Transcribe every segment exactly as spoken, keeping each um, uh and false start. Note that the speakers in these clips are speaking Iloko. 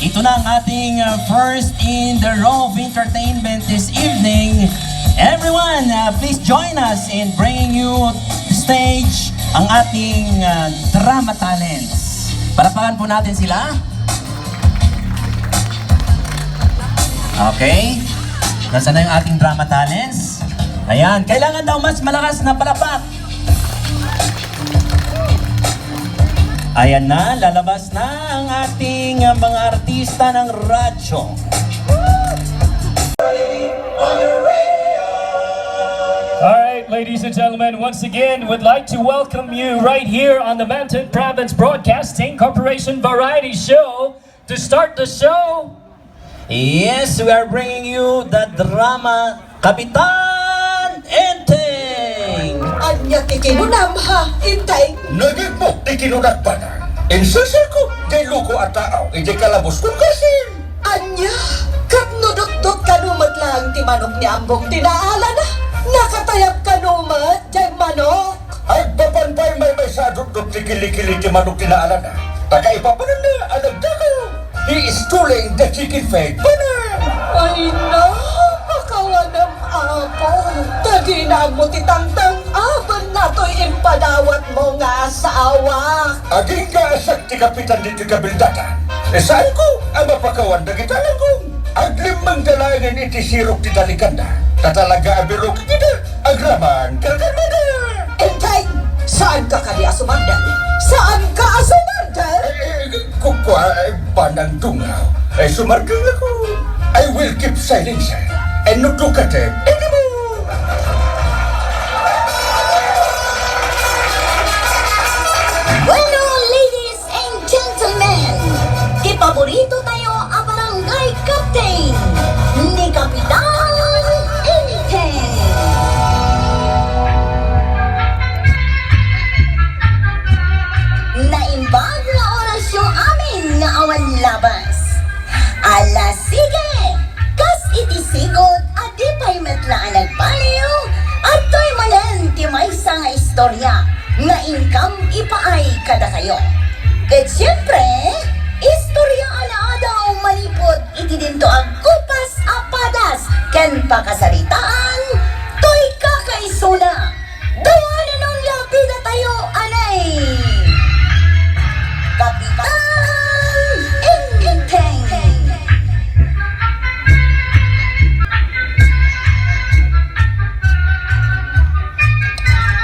Ito na ang ating, uh, first in the row of entertainment this evening. Everyone, uh, please join us in bringing you to stage ang ating, uh, drama talents. Palakpakan po natin sila. Okay. Nasaan na yung ating drama talents? Ayan. Kailangan daw mas malakas na palakpak. Ayan na, lalabas na ang ating, uh, mga artista ng radyo. All right, ladies and gentlemen, once again, would like to welcome you right here on the Mountain Province Broadcasting Corporation Variety Show. To start the show, yes, we are bringing you the drama Kapitan Enteng. Ania ti kinunam, ha, Enteng? Nagigmo ti kinunak, Panang. Insisirko, di loko a tao, iti kalabos kon karsil. Ania? Ket no dutdot kano met laeng ti manok ni Ambong ti naalana, nakatayab kano met diay manok? Agpapan pay maymaysa a dutdot ti kilikili ti manok ti naalana. Ta kaipapananna a nagdagaw, he is stealing the chicken feed, Panang. Ay, napakawanam, Apo. Ta dina ammo ti tangtang-aben natoy impadawatmo nga asawa. Agingga a siak ti kapitan ditoy kabildatan. Saanko a mapakawan dagita langgong. Aglemmengda laengen iti sirok ti talikanda. Ta talaga a birok ida agraman kalkalmada. Enteng, saanka kadi a sumardeng? Saanka a sumardeng? Eh, eh, kukua, eh, Panang Dungaw. Eh, sumardeng ako. I will keep silence. And no talkative anymore. Bueno, ladies and gentlemen, ti paborito tayo a barangay captain, ni Kapitan Enteng. Naimbag nga orasyo amin nga awan labas. Ala, sige! Kas iti sigud a di pay met la a nagbaliw, adtoy manen ti maysa nga istorya nga inkam ipaay kadakayo. Ket siempre, istorya a naadaw manipud iti dinto agkupas a padas ken pakasaritaan, toy kakaisuna. Dawanen nga bida tayo, anay! Kapitan Enteng!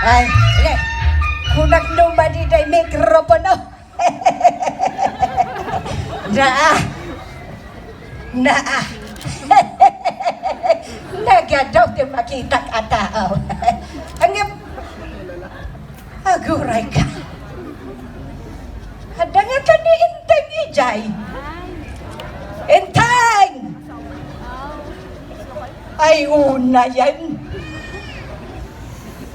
Ay, ne, kunak no madi day mikropono. Naa. Naa. Nagadaw ti makitak a tao. Ngem, aguray ka. Adda nga kani Enteng idiay. Enteng! Ay, unayen.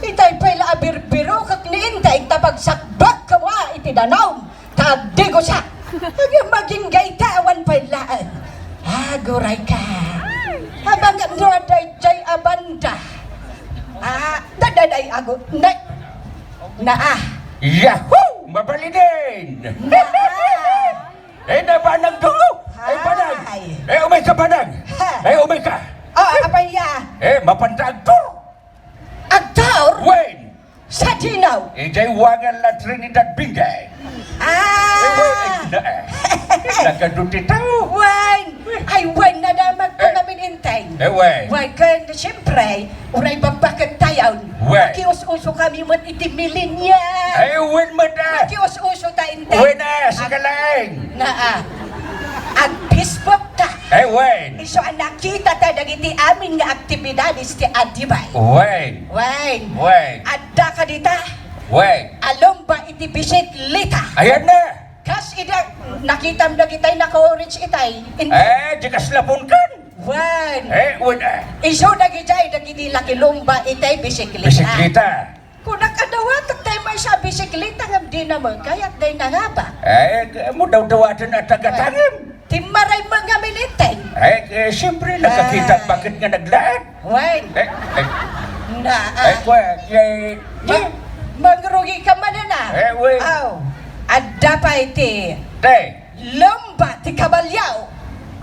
Itay pay la a birbirokek ni Enteng ta pagsakbak koma iti danum. Ta agdigo siak. Agin-, agingga ita awan pay laeng. Aguray ka. Abang no adda idiay a banda. Ah, dadaday ago. Na, naa. Yahoo! Mabalin! Naa. Eh, na, Panang Dungaw! Eh, Panang! Ay. Eh, umay ka, Panang! Ha? Eh, umay ka! Oh, apay ya? Eh, mapanta agto! Agtaur? Wen! Sa dinaw? Idiay wangan la Trinidad Bingay. Ah! Eh, wen, ay, na, eh. Nagadu ti tao. Wen! Ay, wen, nadamag ko Eh. namin intay. Eh, wen. Wen, ken, siyempre, uray babbaket tayon. Wen. Makius-uso kami met iti millennial. Eh, wen, met, ah. Makius-uso ta intay. Wen, ah, si Ag-, Kalaeng. Na, ah. Ag-Facebook ta. Eh, wen. Isu a nakita ta dagiti amin nga aktibidades ti Adibay. Wen. Wen. Wen. Adda kadita. Wen. A lumba iti bisikleta. Ayan na. Kas ida, nakitam dagitay naka-orange itay. In- Eh, di kas lapon kan. Wen. Eh, wen, eh. Isu dagitay dagiti nakilumba itay bisikleta. Bisikleta. Kunak a dawatek tay maysa a bisikleta ngem dina met kayat day nangaba. Eh, mo dawdawaten a tagatangem. Timmaray met ngamin intay. Eh, eh, siyempre, nakakita Ay. bakit nga naglaat. Wen. Eh, eh. Na, Eh, ah. kwa, eh, Ma-, mangrugi ka man, ana. Eh, wen. Aw, adda pay ti Te. lumba ti Kabalyo.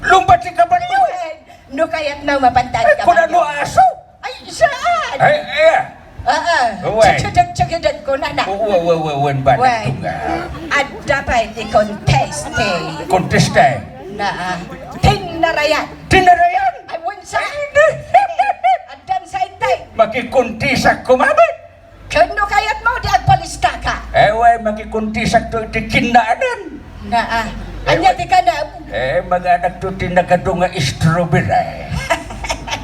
Lumbat ti kabalyo. Wen, no kayatmo, mapantan. Ay, kabalyo. Kunano aso? Ay, saan? Ay, ay, ah. Oo. Wen. Tsagidad, tsagidad ko na na. Wen, wen, wen, wen, ba, wen. Nagtunga. Adda pay ti contest, eh. Contest, eh. Na, ah. Tinarayan. Tinarayan? Ay, wen, saan? Ay, hindi. Addan sa intay. Makikuntisak kumabat. Ken no kayatmo, di agpalistaka. Eh, wen, makikuntisakto iti kinnaanan. Naa. Eh, ania ti kanam? Eh, maganakto ti nagadu nga strawberry.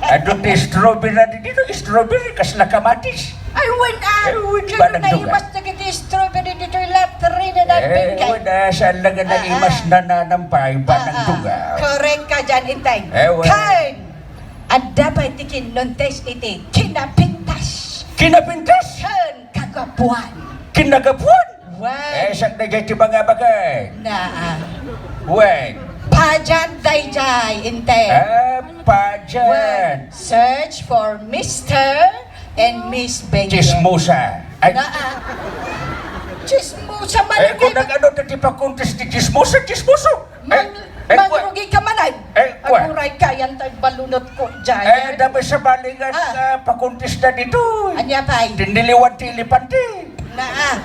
Adu ti strawberry, di dito strawberry, kasla kamatis. Ay, wen, ah. Eh, wen, ken no banagdunga. Naimas dagiti strawberry ditoy latrina na bingkay. Eh, wen, ah, saan lang nga naimas na nanam pay, banagdunga. Correct ka dyan, intay. Eh, wen. Ken, adda pay ti kinnuntes iti kinapintas. Kinapintas? Ken kagapuan. Kinagapuan? Wen. Eh, saan dagiti mga bagay? Naa. Wen. Pageant daydiay, intay. Ah, pageant. Wen. Search for Mister and Miss Benjo. Chismosa. Ay. Naa. Chismosa man. Eh, kung nagano ti pakuntis ti chismosa, chismoso. Mang-, eh, eh, mangrugi ka manen. Eh, kua. Aguray ka yan, tay balunot ko, jay. Eh, dami sa balingan nga pakuntis na dito. Ania pay? Tiniliwan ti elepante. Naa.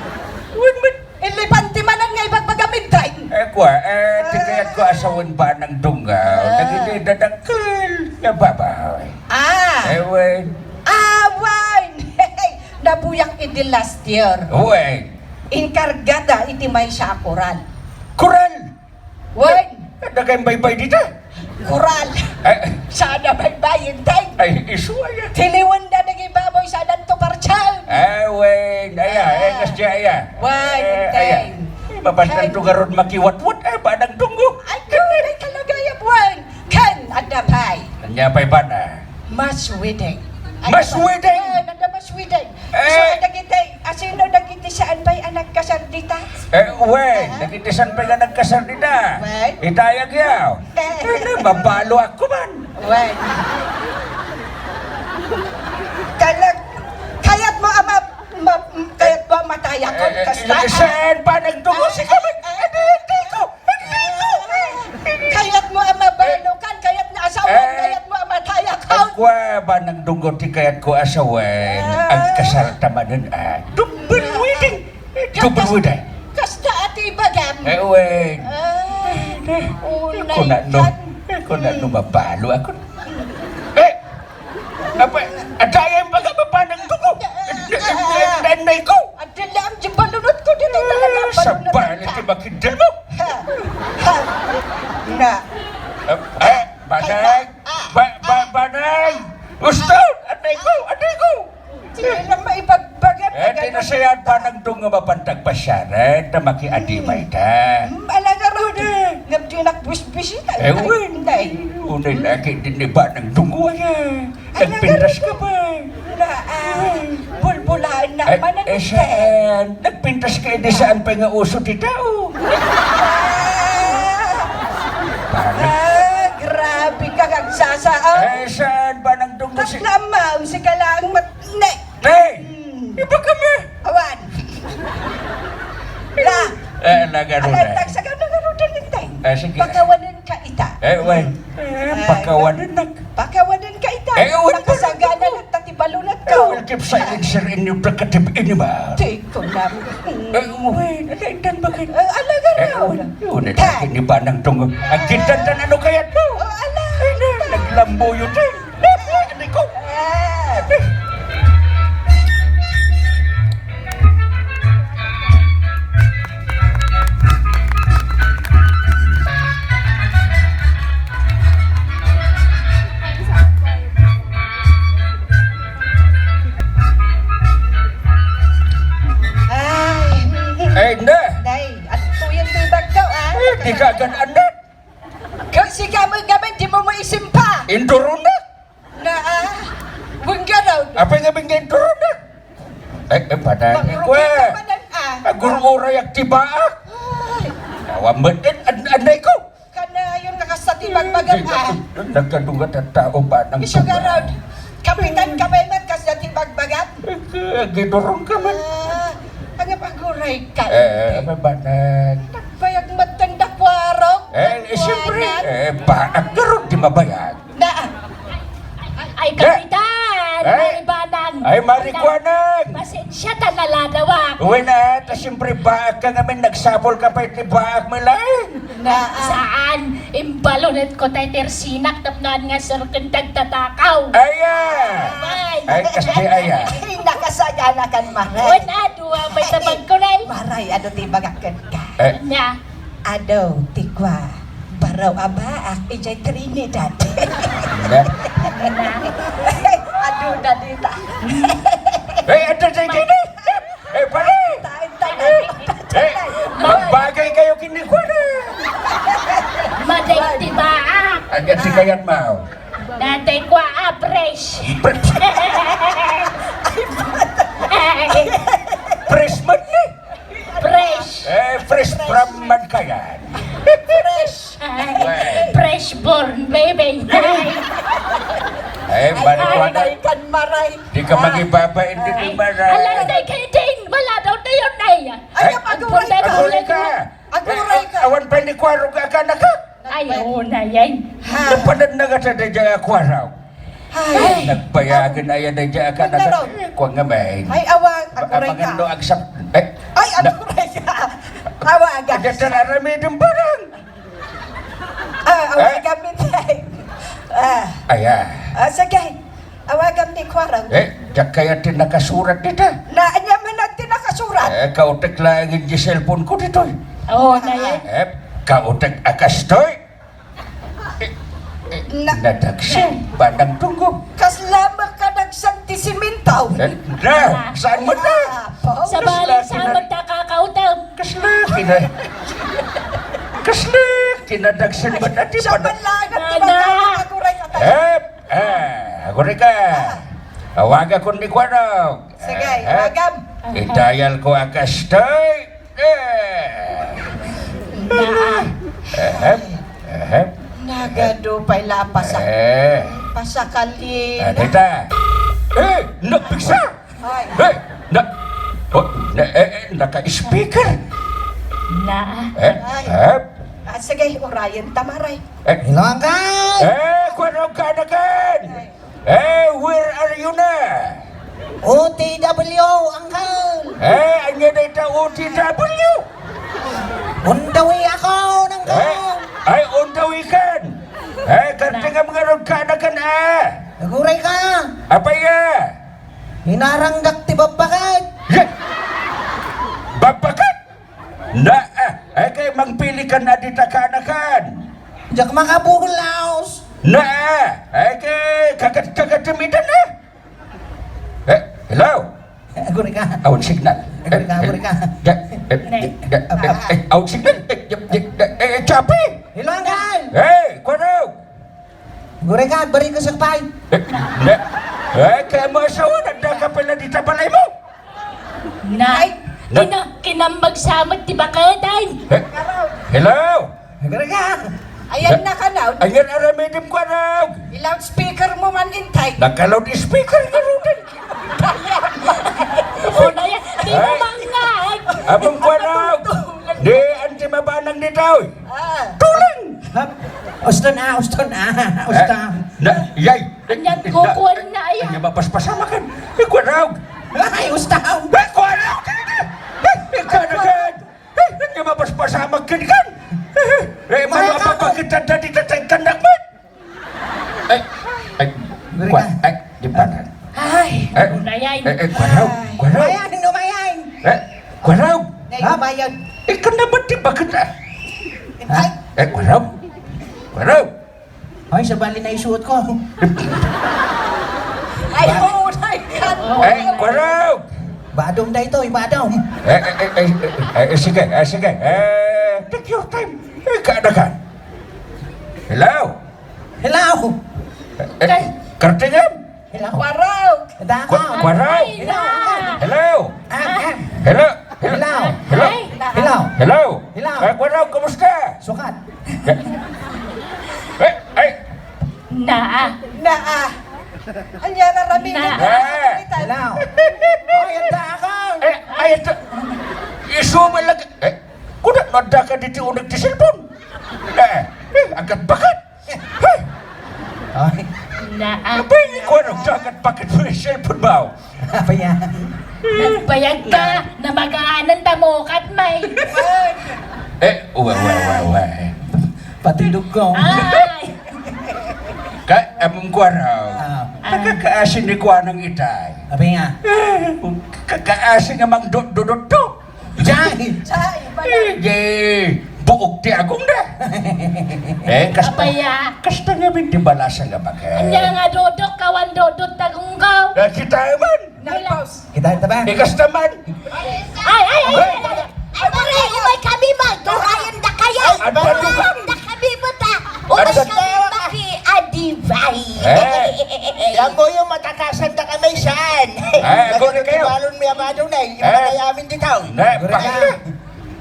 Wen met. Elepante manen nga ibagbagam, intay. Eh, kua, eh, ti kayat ko asawen banagdunga. Ah. Dagiti dadakkel nga babaw. Ah. Eh, wen. Ah, wen. Nabuyak idi last year. Wen. Inkargada iti maysa a koral. Koral? Wen. Dagay baybay dita. Koral. Eh. Saan a baybay, intay? Ay, isu aya. Tiliwenda dagiti baboy, saanto partian. Eh, wen. Aya, eh, ah. Kasdi aya. Wen, eh, intay. Aya. Eh, mapantan to garud makiwatwat, eh, banagdungo. Ay, kung di talaga ya, wen. Ken, adda pay. Ania pay bana? Mass wedding. Mass wedding? Wen, adda mass wedding. Eh. So, dagiti, asino dagiti saan pay a nagkasar dita? Eh, wen, ah? Dagiti saan pay nga nagkasar dita? Wen? Itayag yaw. Eh. Wen, mabalo ako man. Wen. Kalag-, kayat mo a ma-, ma-, kayat mo a matayakon, eh, eh, kasta? Eh, saan pa nagtungo si kami? Eh, eh, eh, di ko. Kayat mo a mabalokan, kayat na asawan, eh, kayat mo a matayakan. Agwa banagdungo ti kayat ko asawen, ah, agkasar ta manen, ah. Double wedding. Double wedding. Kasta a ti bagam. Eh, wen. Ah, eh, kunano, eh, kunano mabalo ako. Eh, Apa, adda yan baga mapanagdungo. Nanay ko. Adda lang di balunot ko dito talaga. Sabali ti makidal mo. Ha? Ha? Na. Eh, eh, banay. Ba-, ba-, banay. Gusto. Anay ko, anay ko. Sino lang maibagbagan? Eh, di na siya panagdungo mapantagpasyaran, ta makiadi pay ta. Hmm, ala nga raw. Ngem di nakbusbusita. Eh, wen. Unay lagi din ni banagdungo, ay. Nagpintas ka pa. Wala, ah, bulbulaen na. Ay, man, eh, saan? Nagpintas ka, eh, di saan pa nga uso ti tao? Ah! Ah, grabe ka, kagsasa, oh. Eh, saan ba nang dungo si... Kaklamaw, si Kalang mat-, ne. Hey! Hmm. Iba ka, ma. Awan. La. Eh, nagano na. Ay, tagsa ka, nagano din, intay. Eh, sige. Pakawanan ka ita. Eh, wen. Eh, pakawanan nak. Pakawanan ka ita. Eh, wen. Nakasagana na ta ti balunat ko. Eh, will keep silence, sir, in your talkative animal. Take ko na. Eh, wen. Ala, indan bakit? Eh, ala, eh, garo. Wen. Yun, eh, lagi ni Banang Tungo. Agkitan ta na no kayat mo. Oh, ala. Ay, na, naglambuyo, eh. Aray ko! Ay. Ay, na! Nay, at tuyan kay bagkaw, ah. Eh, di ka agan-anak. Kasi kami, kami, di mo maisimpa. Indurunak. Na, ah, bungga daw. Apay nga bingga indurunak? Eh, eh, patay. Mangrugi ka pa nan, ah. Agur-uray agtibaak. Ay. Awan met, eh, an-, anay ko. Kanayon nga kasta ti bagbagam, ah. Nagkadungat at tao ba ng... Isu garod. Kapitan ka ba, met, kasta ti bagbagam? Eh, gidurong ka man. Ah, ang aguray ka. Eh, eh, mabanag. Nagbayag met, tanda, puarok. Eh, isu Eh, baak ngarud ti mabayag. Na. Ay, Kapitan! Eh? Mari Banang! Ay, Mari Kuanang! Pasensya ta naladawak. Wen, ta siyempre baak ka ngamin, nagsapul ka pay ti baak met laeng. Na, ah. Saan? Imbalunet ko tay tersinak tapno ania nga surken dagtatakaw. Aya! Ay! Ay, kasta aya. Ay, nakasaganakan, Maray. Wen, adu, amay tabag ko, nay. Maray, adu ti bagak kenka. Eh. Ania? Adu ti kua, baro a baak idiay Trinidad. Ania? Adu na dita. Eh, adu na dita. Eh, pare! Tain, tain, tain. Eh, magbagay kayo ken ni Kuana. Maday ti baak. Agad si kayat mao. Natay kua a fresh. Fresh man ni. Fresh. Eh, fresh from Mankayan. Fresh. Fresh born, baby. Eh, Mari Kuana. Ay, kan Maray. Di ka magibabain dito, Maray. Alay, day kayo din. Wala daw tayo na yan. Ay, aguray ka. Aguray ka. Aguray ka. Eh, awan pa ni Kuarog akanakak. Ay, oo na yan. Ha? Napanan na nga sa dayjay a Kuarog. Ay. Nagbayagen aya dayjay a kanakak. Kuan nga, may. Ay, awa, aguray ka. Amangan no agsap-, eh, ay, aguray ka. Awa, aga. Ada talaramidem barang. Ah, awa, eh? Gamit, eh. Ah. Aya. Ah, sige. Awagam ni Kuarog. Eh, diak kayat ti nakasurat dita. Na, ania man ti nakasurat? Eh, kautek laeng iti cellphone ko ditoy. Oo, na yan. Eh, kautek a kastoy. Eh, eh, na- nadagsen, banang tunggo. Kasla met kadagsen ti siminto. Eh, na, saan mo na? Ah, po. Sabali, kasla saan kina- mo ta kakautem? Kasla kina-, kasla kinadagsen mo na ti. Siya pada- man lang ang. Nana. Tumatawa, aguray ka tayo. Eh, Eh, aguray ka. Awagakon ni Kuarog. Sige, eh, awagam. Idayal ko a kastoy. Eh. Na. Ehem, ehem. Nagadu pay la pasak-, eh, pasakali. Ah, dita. Eh, nagpigsa. Ay. Eh, na, oh, na, eh, eh, naka-speaker. Na. Eh, ay. Eh. Ah, sige, urayen ta, Maray. Eh. Hello, Uncle! Eh, Kuarog, kaanakan! Ay. Eh, where are you na? O T W, Uncle! Eh, ania dayta O T W? On the way ako, Uncle! Eh, ay, on the way kan! Eh, kartingam ngarud kaanakan, ah! Aguray ka! Apay, ah? Inaranggak ti babbaket! Ye-, babbaket? Na, ah, eh, kay mangpili kan a dita kaanakan. Diak makabulaos. Na, eh, kay kagat-kagat mi dita na. Eh, hello? Eh, aguray ka. Awan signal. Aguray ka, eh, aguray ka. Eh, eh, eh, eh, eh, awan signal. Eh, eh, eh, eh, Chappy! Hello, Uncle! Eh, Kuarog! Aguray ka, bari ka sakpay. Eh, ne, eh, kaya mo asawa, nagdaka pala dita balay mo. Na, ay, na- kina-, kinambag sa amat ti bakatan. Eh, hello? Aguray ka. Ayan na ka na. Ayan, aramidem ko, Kuarog. I-loudspeaker mo man, intay. Naka-loudspeaker nga, Rudy. O, na yan. Di mo mangngag. Among Kuarog. Di, anti mabanang dito. Ah. Tuling! Ha? Uston, ah, uston, ah, uston. Eh, na, yay! Anyan, kukuan na, ay. Anya mapaspasamakan? Eh, Kuarog! Ay, uston! Eh, Kuarog! Eh, Kuarog! Eh, anya mapaspasamakan kan? Eh, eh, mano mapapakita dadi tatay kanak mo? Ay, ay, Kuarog, ay, di ba? Ay, eh, unayay. Eh, eh, Kuarog, Kuarog. Ay, ano, unayay? Eh, Kuarog. Nay, ha? Bayad. Ikaw na ba, di ba kita? Ay. Eh, Kuarog. Kuarog. Ay, sabali na isuot ko. Ay, ba- oo, nay. Eh, Kuarog. Badom da ito, ibadom. Eh, eh, eh, eh, eh, eh, sige, eh, sige. Eh, take your time. Eh, kada ka. Hello? Hello? Eh, eh, Kay- Kartingam? Hello? Kuarog! Dako! Ku-, Kuarog! Ay, na! Hello? Ah, ah. Hello? Hello? Hello? Hello? Ay, na! Hello? Hello? Hello? Eh, Kuarog, kumusta? Sukat. Eh, eh, ay. Naa. Naa. Anya na rami. Na. Eh. Hello? Ay, ang dako! Eh, ay, ito. Isu mo lang. Eh, kunak, nadaka diti uneg ti cellphone. Eh, eh, Agkat baket. Ay. Naa. Apay, ikuan, agkat baket mo yung cellphone mo. Apay yan? Nagbayag ka, namagaanan ta mo, kat may. Eh, wa, wa, wa, wa. Patindog ko. Ay. Ka, among kuwaraw. Ah. Pagkakaasi ni kuanang itay. Apay nga? Eh, ka-, kaasi nga mang do-, dudot to. Jay! Jay, bala. Sige, buok ti agong na. Eh, kasta, Apaya. Kasta nga min di balasa nga bakit. Anya nga dodok, kawan dodot tagunggaw. Eh, kita man. Nalpaus. Kita, kita ba? Eh, kasta man. Ay, ay, ay, ay, ay, ay, pare, umay kami, magdurayan da kaya. Ay, ano ba? Durayan da kami, bata. Umay Ano sa kami, tawa ka? Maki, adibay. Eh. Yan mo yung matakasan da kami, siyan. Eh, guri kayo. Balon mi abado na, eh. Eh. Yung amin di tao. Ne, Guri bakit? Ka.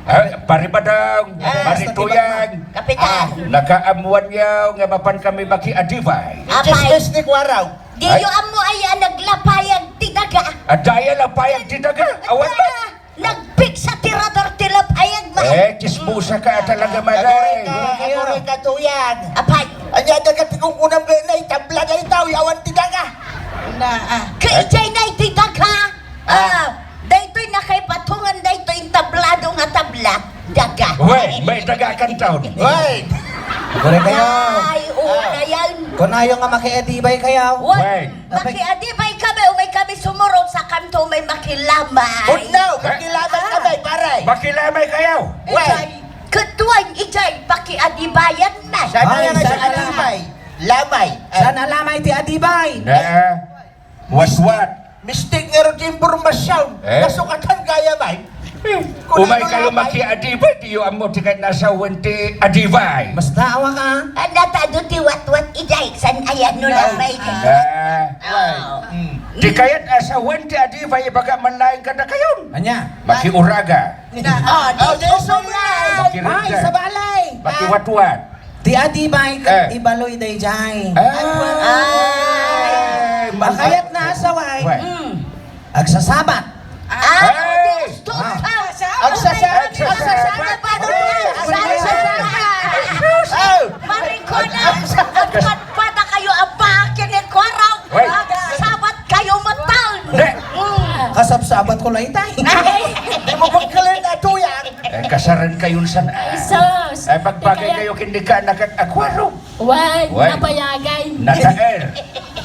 Eh, Pare Badong, Ah, Pare basta Tuyang. Kapitan. Ah, nakaamuan yaw nga mapan kami makiadibay. Apay. Chismis ni Kuwaraw. Di Ay. Yo ammo ay, ah, naglapayag ti daga. Adda aya lapayag ti daga. Awan ba? Nagpigsa ti radar ti lapayag, ma. Eh, chismosa ka talaga, Ah, Mare. Agore ka, agore ka, Tuyang. Apay. Anya daga ti kungkunam nga na itabla na itaw, yawan ti daga. Na, ah. Kay Eh? Jay na iti daga. Ah. Ah, daytoy nakaipatungan daytoy entablado nga tabla, daga. Wen, may daga kan taon. Wen! Guri kayo. Ay, oo Ah. na yan. Kunayo nga makiadibay kayo. Wen, Wen. Makiadibay kami, umay kami sumurot sa kanto, may makilamay. Udnaw, Eh? makilamay Ah. kami, pare. Makilamay kayo. Wen. Ijay, ketuan, ijay, pakiadibayan na. Sana Ay, yan ay sana. sa adibay. Lamay. Eh. Sana lamay ti adibay. Na. Waswat. Mistik nga ro ti impormasyon. Eh? Nasukatan gaya bay. Umay kayo makiadibay, di yo ammo ti ket nasawen ti adibay. Basta awa ka. Anda ta do ti watwat iday, san ayan no Ah. labay ka? Ah. Oh. Mm. Di kayat asawen ti adibay, ibaga man laeng kada kayon. Anya? Makiuraga. Na, oh, Oh, di yes, ko yes. Ay, sa balay. Makiwatwat. Ti adibay ket Eh. ti baloy dayjay. Ah. Ay. Makayat na asaway. Wait. Mm. Agsasabat. Ah, Ay. gusto Ah. ka. Agsasabat. Agsasabat. Agsasabat. Agsasabat. Oh. Marikona. Agsasabat. Agsasabat kayo, apa, kinikuaraw. Wait. Agsasabat kayo, matal. Hindi. Mm. Kasabsabat ko lang itay. Ay. Di mo pagkalin na tuyang. Eh, kasaran kayon san, ah. Ay, sus. Eh, pagpagay Kaya kayo, hindi ka nakag-akwaro. Wan, Wan. Napayagay. Nataer.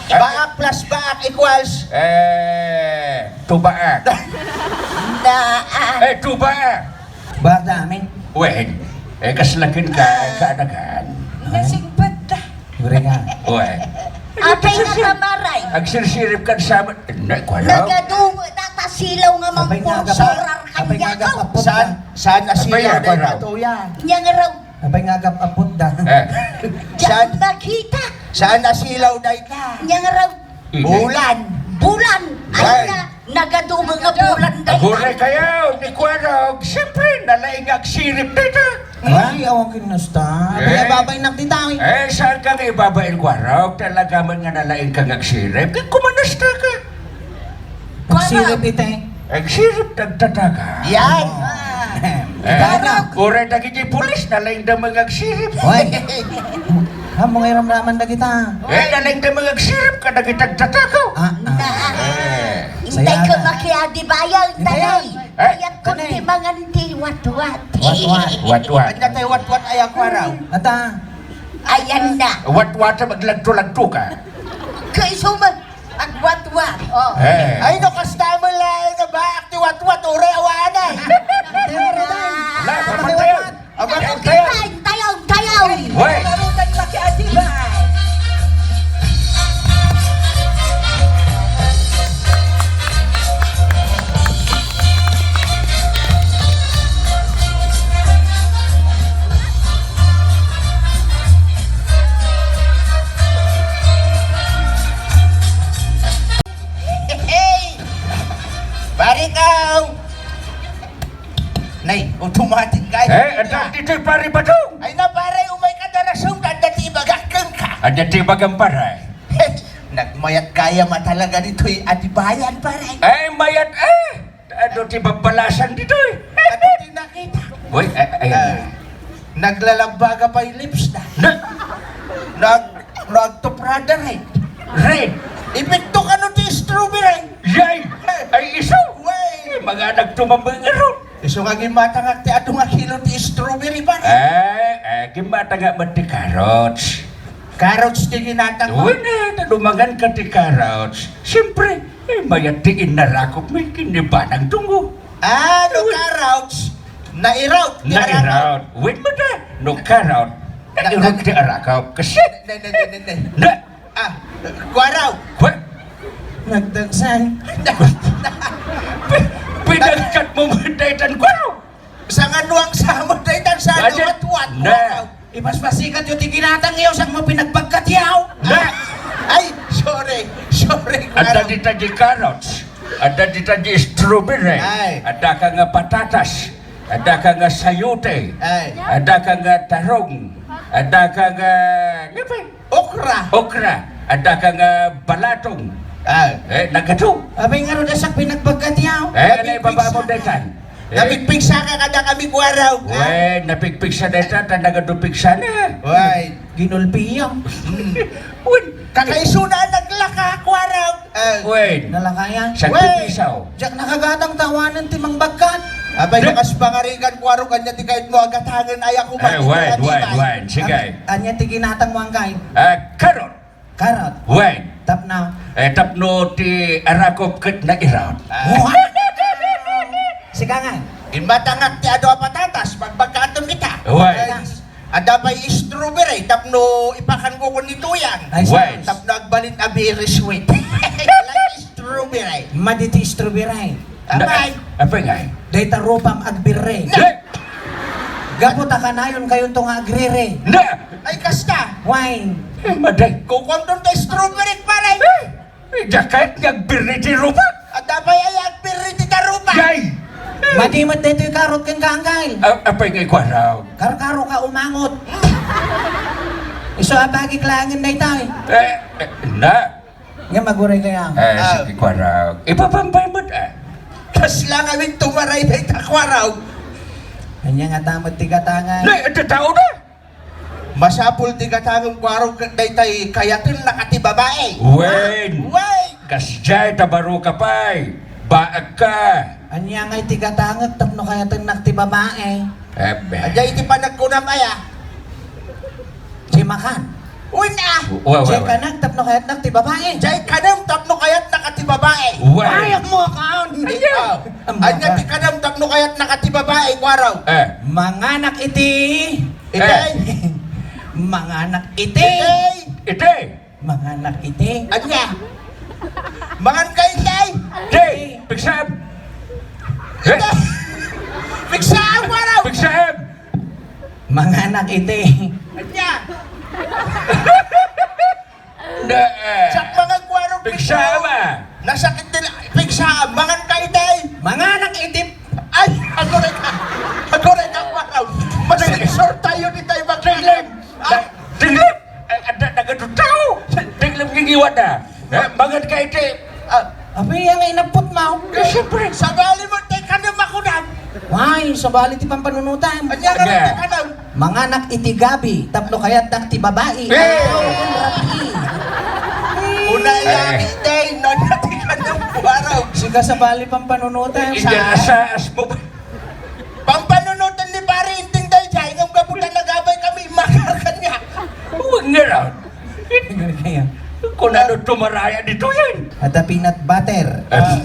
Baak plus baak equals? Eh, tubaak. Na, ah. Eh, tubaak. Baak da amin. Wen. Eh, kaslakin ka, kaanakan. Nasingpet da. Guri nga. Wen. Apay nga kamaray. Agsirsirip kan sabat. Hindi, kuya. Nagadungo na ta silaw nga Apay nga mangpursurar agap-, apay nga kanya agap-, ko. Saan, saan na Apay silaw nga na kuya. Natuya? Nya nga raw. Apay nga agap-apot da. Eh. Diyan Saan, makita. Saan na silaw na ita? Nya nga raw. Hindi. Bulan. Bulan. Ay. Ay, na, nagadungo nga bulan da ita. Aguray kayo, ni Kuwarog. Siyempre, nalaing agsirip dito. Ay, awan kinasta. Eh. Kaya babay nagditay. Eh, saan ka nga ibabain, Kuwarog? Talaga man nga nalaing kang agsirip. Kaya kumanasta ka. Agsirip ite. Agsirip nagtataga. Yan. Eh, Kuwarog. Uray dagiti pulis, nalaing da mga agsirip. Hoy. Amo nga iramraman dagita. Eh, nalaing da mga agsirip ka dagiti agtatakaw. Ah, ah. Eh. Intay Sayana. Ka makiadibayan, Intay. Tanay. Eh? Kayat ko Tanay. Ti mangan ti watwat. Watwat. Watwat. Anda tayo watwat ay ako araw? Ata. Ayan na. Watwat, maglagto-lagto ka. Kaiso mag-, magwatwat. Oh. Eh. Ay, no, kasta mo lang nga baak ti watwat, uray awanan. Wala, papatayan. Aba, Tayaw, tayaw, tayaw, tayaw. Hoy! Marunong makiadiba. Hey! Barikaw! Nay, automatic ka. Eh, adda ditoy pare Badong. Ay na, pare, umay ka darasong, adda ti ibagak kenka. Adda ti ibagam, pare. Nagmayat gayam talaga ditoy adibayan, pare. Eh, mayat, eh. Adu ti babbalasan ditoy. Adu ti nakita. Uy, eh, ayan. Ah, naglalabbaga pay lips na. Nag-, nagtuprada, Red. Red. Ipigto kano ti strawberry? Yay! Ay, isu! Way! Mga nagtumambangarot. Isu nga gimmatangak ti adu nga kilo ti strawberry, pare. Eh, eh, gimmatangak met ti carrots. Carrots ti ginatang mo? Wen, eh, ta dumangan ka ti carrots. Siyempre, eh, mayat ti inarakop mi ken ni Banang Dungo. Ah, no carrots, nairot ti arakop. Nairot. Wen mo da, no carrot, na, nairot ti arakop. Kasi, ne, ne, ne, ne, ne. Na, Ah, Kuaraw. Kua-, Nagdagsan. Pi-, pinagkat mo man daytan, Kuaraw. Sanganuang sa mo daytan sa Adi-, luwat-luwat, na. Kuaraw. Ipaspasikat yo ti ginatang yo, sang mo pinagbagkat yaw. Na. Ay, sorry. Sorry, Kuaraw. Adda dita di carrots. Adda dita di strawberry. Ay. Adda ka nga patatas. Adda ka nga sayote. Ay. Adda ka nga tarong. Adda ka nga, ano pa? Okra. Okra. Adda ka nga balatong. Ah. Eh, nagadu. Abay, ngarud, asak pinagbagkat yaw. Eh, ano, ibaba mo daytan? Eh. Napigpigsa ka kada kami, Kuaraw, ha? Wen, napigpigsa daytan, ta nagadu pigsana. Way. Ginulpi yaw. Hmm. Wen. Kakaisuna naglaka, Kuaraw. Eh. Wen. Nalakayan? Sagpi pisaw. Diak nakagatang tawanan ti mangbagkat. Abay, bakas pangarigan, Kuaraw, kanya ti kayat mo agatangen, ay ako. Eh, wen, wen, wen. Sige. Anya ti ginatang mo, angkay? Eh, karot. Karot. Wen. Tapno? Eh, tapno ti arakop ket nairot. Ah. Wow! Sika nga. Immatangak ti adu a patatas, pagbagkaton ita. Wen. Patatas. Adda pay strawberry, tapno ipakan ko kun ni Tuyang. Ay, wen. Tapno agbalin a very sweet. Like strawberry. Madi ti strawberry. Amay. Apay ngay? Dayta rupam agbirre. Na! Gapu ta kanayon kayonto nga agrere. Na! Ay, kasta. Wine. Eh, maday. Kukuamdon ta strawberry, pare. Eh, eh, diak kayat nga agbirre ti rupak. Adda pay ay agbirre ti darupak. Yay! Madi met daytoy karot ken kaangkay. A-, apay ngay, Kuaraw? Karkaro ka umangot. Isu a bagik laengen daytoy. Eh, eh, na. Nga maguray kaya? Eh, ah, sige, Kuaraw. Ipapampay met, ah. Kasla ngamin tumaray dayta, Kuaraw. Anya nga ta met ti gatangan? Nay, adda tao na. Masapul ti gatangem, Kuaraw, ket daytay kayatennak a ti babai. Wen. Wen. Kasdiay ta baro ka pay. Baag ka. Ania ngay ti gatangek tapno kayatennak ti babai? Ebe. Adda iti panagkunam aya. Diay makan. Wen, ah. Wa, wa, wa. Diay kanak tapno kayatnak ti babai. Diay kanem tapno kayatnak a ti babai. Wa. Ay, ammo kaon. Aya. Oh. Ammo ka. Ania ti kanem tapno kayatnak a ti babai, Kuaraw? Eh. Manganak iti. Iti. Eh. Manganak iti. Iti. Iti. Manganak iti. Ania? Mangan ka iti? Di, pigsam. Eh? Pigsam, Kuaraw! Pigsam! Manganak iti. Ania? Na, eh. Sak mangan, Kuaraw, pigsam, ah. Nasakit din, pigsam. Mangan ka iti. Manganak iti. Ay, aguray ka. Aguray ka, Kuaraw. Mas sure tayo ni tayo mag- Tiglim. Ah. Tiglim. Eh, adda nagadu tao. Tiglim ngingiwat na. Eh, mangan ka iti. Ah. Abi, ang inapot mo. Eh, siyempre. Sabali mo, tay kanem ako na. Ay, sabali ti pampanunutan. Anya ka na ti kanem? Manganak iti gabi, tapno kayatnak ti babai. Eh! Ay, rapi. Una, eh, lagi, tay, no, anya ti kanem, Kuaraw. Sika sabali pampanunutan. Indian sa- asaas mo ba? Pampanunotan ni Pare Inting daydiay, ngem gapu ta nagabay kami, imakar kaniak. Wen nga raw. Kaya. Kunano tumaraya ditoyen? Adda peanut butter. Ah.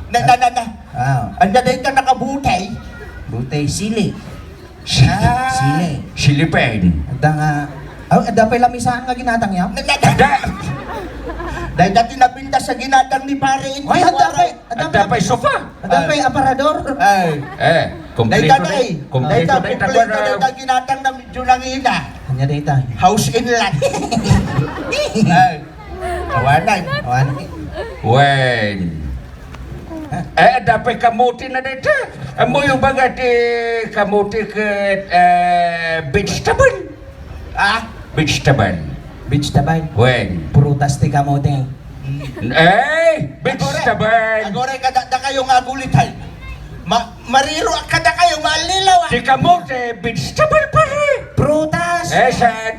Na, na, na, na. Ah. Anda dayta nakabutay? Butay sili. Si-, ah, sili. Silipin. Adda nga, oh, adda pay lamisaan nga ginatang yaw? Na, na, na. Adda. Dayta ti napintas a ginatang ni Pare Inting. Ay, adda pay. Adda pay sofa. Adda pay aparador. Ay. Eh, kompleto na. Dayta, day. Kompleto. Dayta, dayta, kompleto, dayta, ginatang na medyo nangina. Anya dayta? House in lot. Ay. Awanan. Awanan. Wen. Eh, adda pay kamote na dayta. Ammo yung baga ti kamote ket, eh, vegetable. Ah? Vegetable. Vegetable? Wen. Prutas ti kamote. Eh, vegetable. Aguray, aguray, kada, da kayo nga agulitan. Ma-, mariro, kada kayo, malilaw, ah. Ti kamote, vegetable, pare. Prutas. Eh, saan?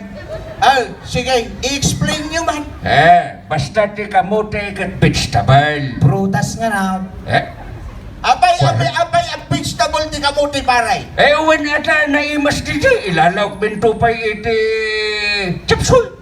Ah, sige, i-explain nyo man. Eh, basta ti kamote ket vegetable. Prutas ngarud. Eh? Apay, Well, apay, apay, ang vegetable ti kamote, pare. Eh, wen ata naimas didi, ilalawk minto pay iti chapsol.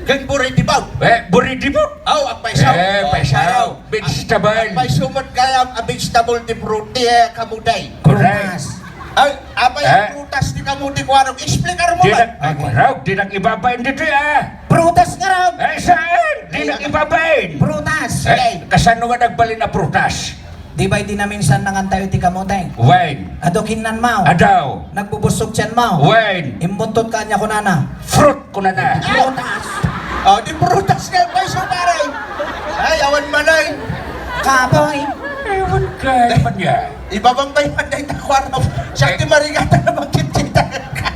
Ken buridibot. Eh, buridibot. Aw, agpayso. Eh, payso. Pare. Vegetable. Agpayso met gayam a vegetable ti fruit, ti, eh, kamote. Correct. Prutas. Ay, apay, Eh? Prutas ti kamote, kuarog. Explicar mo Di man. Nak-, ay, Okay. kuarog, di nak ibabain dito, ah. Prutas ngarud. Eh, saan? Di Ay, nak ibabain. Prutas. Eh, Okay. kasano nga nagbalin a prutas? Di ba idi naminsan nangan tayo ti kamote? Wen. Adu kinnanmo. Adu. Nagbubusog tianmo. Wen. Imbuntot ka ania kunana. Fruit kunana. Prutas. Oh, di prutas nga payso, pare. Ay, awan man ay. Kapoy. Ewan ka, man ya. Ibabang bay man day ta kuarog. Siak ti Eh. marigatan a mangkitkita.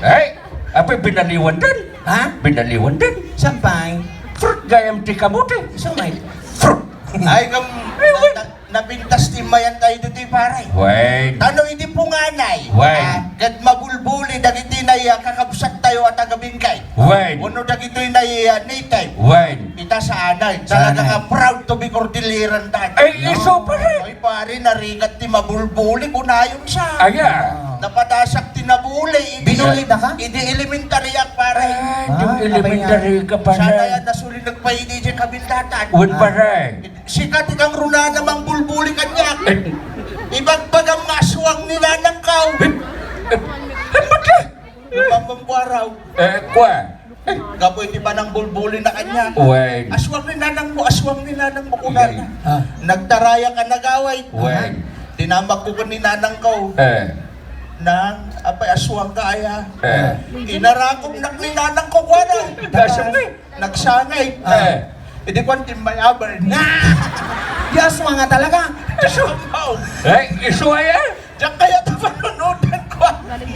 Ay, apay binaliwan dan. Ha? Binaliwan dan. Sampay. Fruit gayam ti kamote. Sumay. Fruit. Ay, kam-, Ewan. na-, napintas ti mayan tayo dito, pare. Wen. Tano iti punganay. Wen. Ah, ket mabulbuli dagiti nay, ah, kakabsat tayo a taga Bingkay. Wen. Wenno dagitoy nay, ah, native. Wen. Ita saanay. Talaga Saanay. nga proud to be Cordilleran that. Ay, No. iso, pare. Ay, pare, narigat ti mabulbuli, kunayon sa. Aya. Napadasak ti nabuli. Idi, Binuli da ka? idi elementary ak, pare. Ay, Ah, di elementary ka, pare. Sana yan, nasulinak pa idi di kabildatan. Wen, Ah. pare. Sika ti kangrunada mangbulbuli kaniak. Eh. Ibagbagam nga aswang ni nanang kaw. Eh, eh, eh, mata. Mamambuaraw. Eh, kwa. Gapu iti panangbulbuli na kaniak. Wen. Aswang ni nanang mo, aswang ni nanang mo, kunana. Wen. Ah. Nagtaraya ka nagaway. Wen. Tinamak ko ni nanang ko. Eh. Nang, apay aswang ka aya. Eh. Inarakong nak ni nanang ko, kuana. Dasam ni. Nagsangay. Eh. Idi kuan ti mayaban. Na! Yes, mga talaga. Isu. Oh. Eh, isu aya? Diyan kaya ta panunutan ko.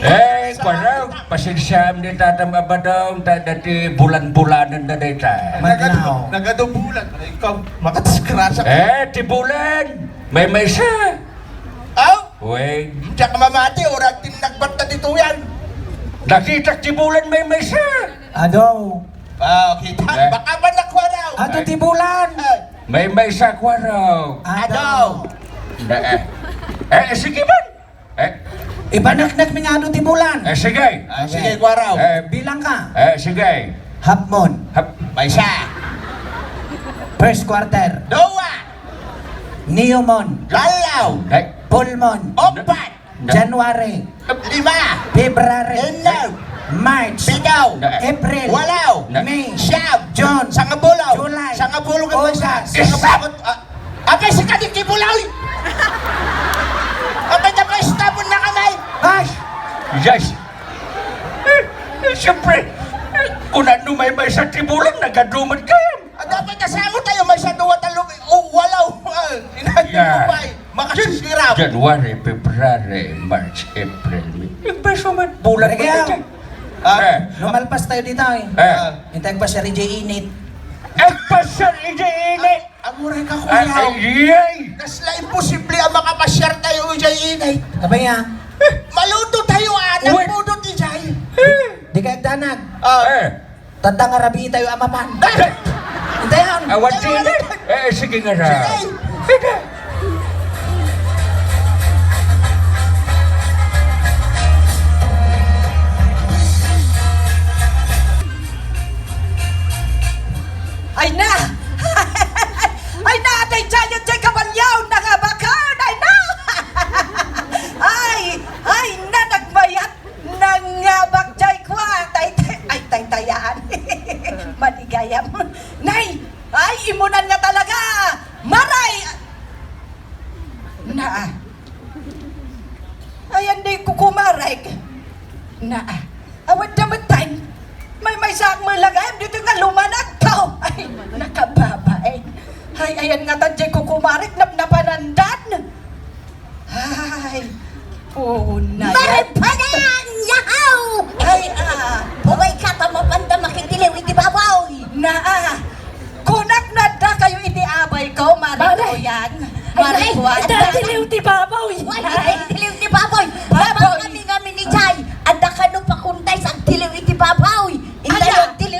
Eh, kuan, pasensiaam ni Tata Mabadong, ta dati bulan-bulanan na dayta. Nagadu-, Manlaw. nagadu bulan. Ikaw, makadisgrasya. Eh, ti bulan. Maymaysa. Aw? Wen. Diyak mamati, oras tin nagbatta dito yan. Nakitak ti bulan maymaysa. Ado. Ah, kita. Eh. Baka man nakwaraw. Ato ti bulan. Eh. Maymaysa kuarog. Ado. Ado. Eh, eh. Eh, sige man. Eh. Ipanaknak mi nga ado ti bulan. Eh, sige. Ah, sige, kuarog. Eh. Bilang ka. Eh, sige. Half moon. Hap- Maysa. First quarter. Dua. New moon. Lalaw. Eh. Full moon. Opat. January. Lima. February. Enero. March. Pito. April. Walo. May. Siyam. June. Sangapulo. July. Sangapulo ka August. Sangapulo. Ah, apay, sika di kibulaw. Apay, apay, stop na kamay. Ay! Yes. Eh, eh, siyempre, eh, kung ano may may sa tibulan, nagaduman ka. Ah, dapat kasama tayo, may sa duwa, talo, o, walo. Ah, inahin Yeah. mo pa eh. Makasisirap. January, February, March, April, May. Yung peso man, bulan Talaga? man yan. Ah. Eh. Lumalpas tayo dito eh. Eh. Ah. Yung tagpasyar, ijay init. Agpasyar, ijay init. Amuray ka, Ay, kuya. ay, ay. Kasla imposible ang makapasyar tayo, ijay init. Abay, ah. Maluto tayo, ah. Uy. Nagpudot, ijay. Eh. Di ka agdanag. Ah. Eh. Tanta nga rabii tayo a mapan. Intayan. Awan ti ini. Eh, sige nga ra. Sige. Sige. Ay na! Ay na, atay giant, jay kabalyaw, nangabakan! Ay na! Ay! Ay na, nagmayat! Nangngabak jay kua, tay, tay, ay, taytayan. Maligayam. Nay, ay, imunan nga talaga. Maray. Naa. Ay, andi ko kumarek. Naa. Awat dametan. May maysa ak malagayam dito nga lumanag to. Ay, nakababa, eh. Ay, ayan nga tan, jay ko kumarek, napnapanandan. Ay, punay. Maripanan! Yahaw! Ay, ah. Uway ka, ta mapanda makitiliw iti babaw. Naa. Kunak nadda kayo iti abay ko, Mari Kuyan. Ay, Mari ay, Kuyan. Adda tiliw ti babaw. Ay, ay, tiliw ti babaw. Babaw. Babaw kami nga mini jay. Adda kano pakunday sa tiliw iti babaw. Intayo, Aya. Tiliw.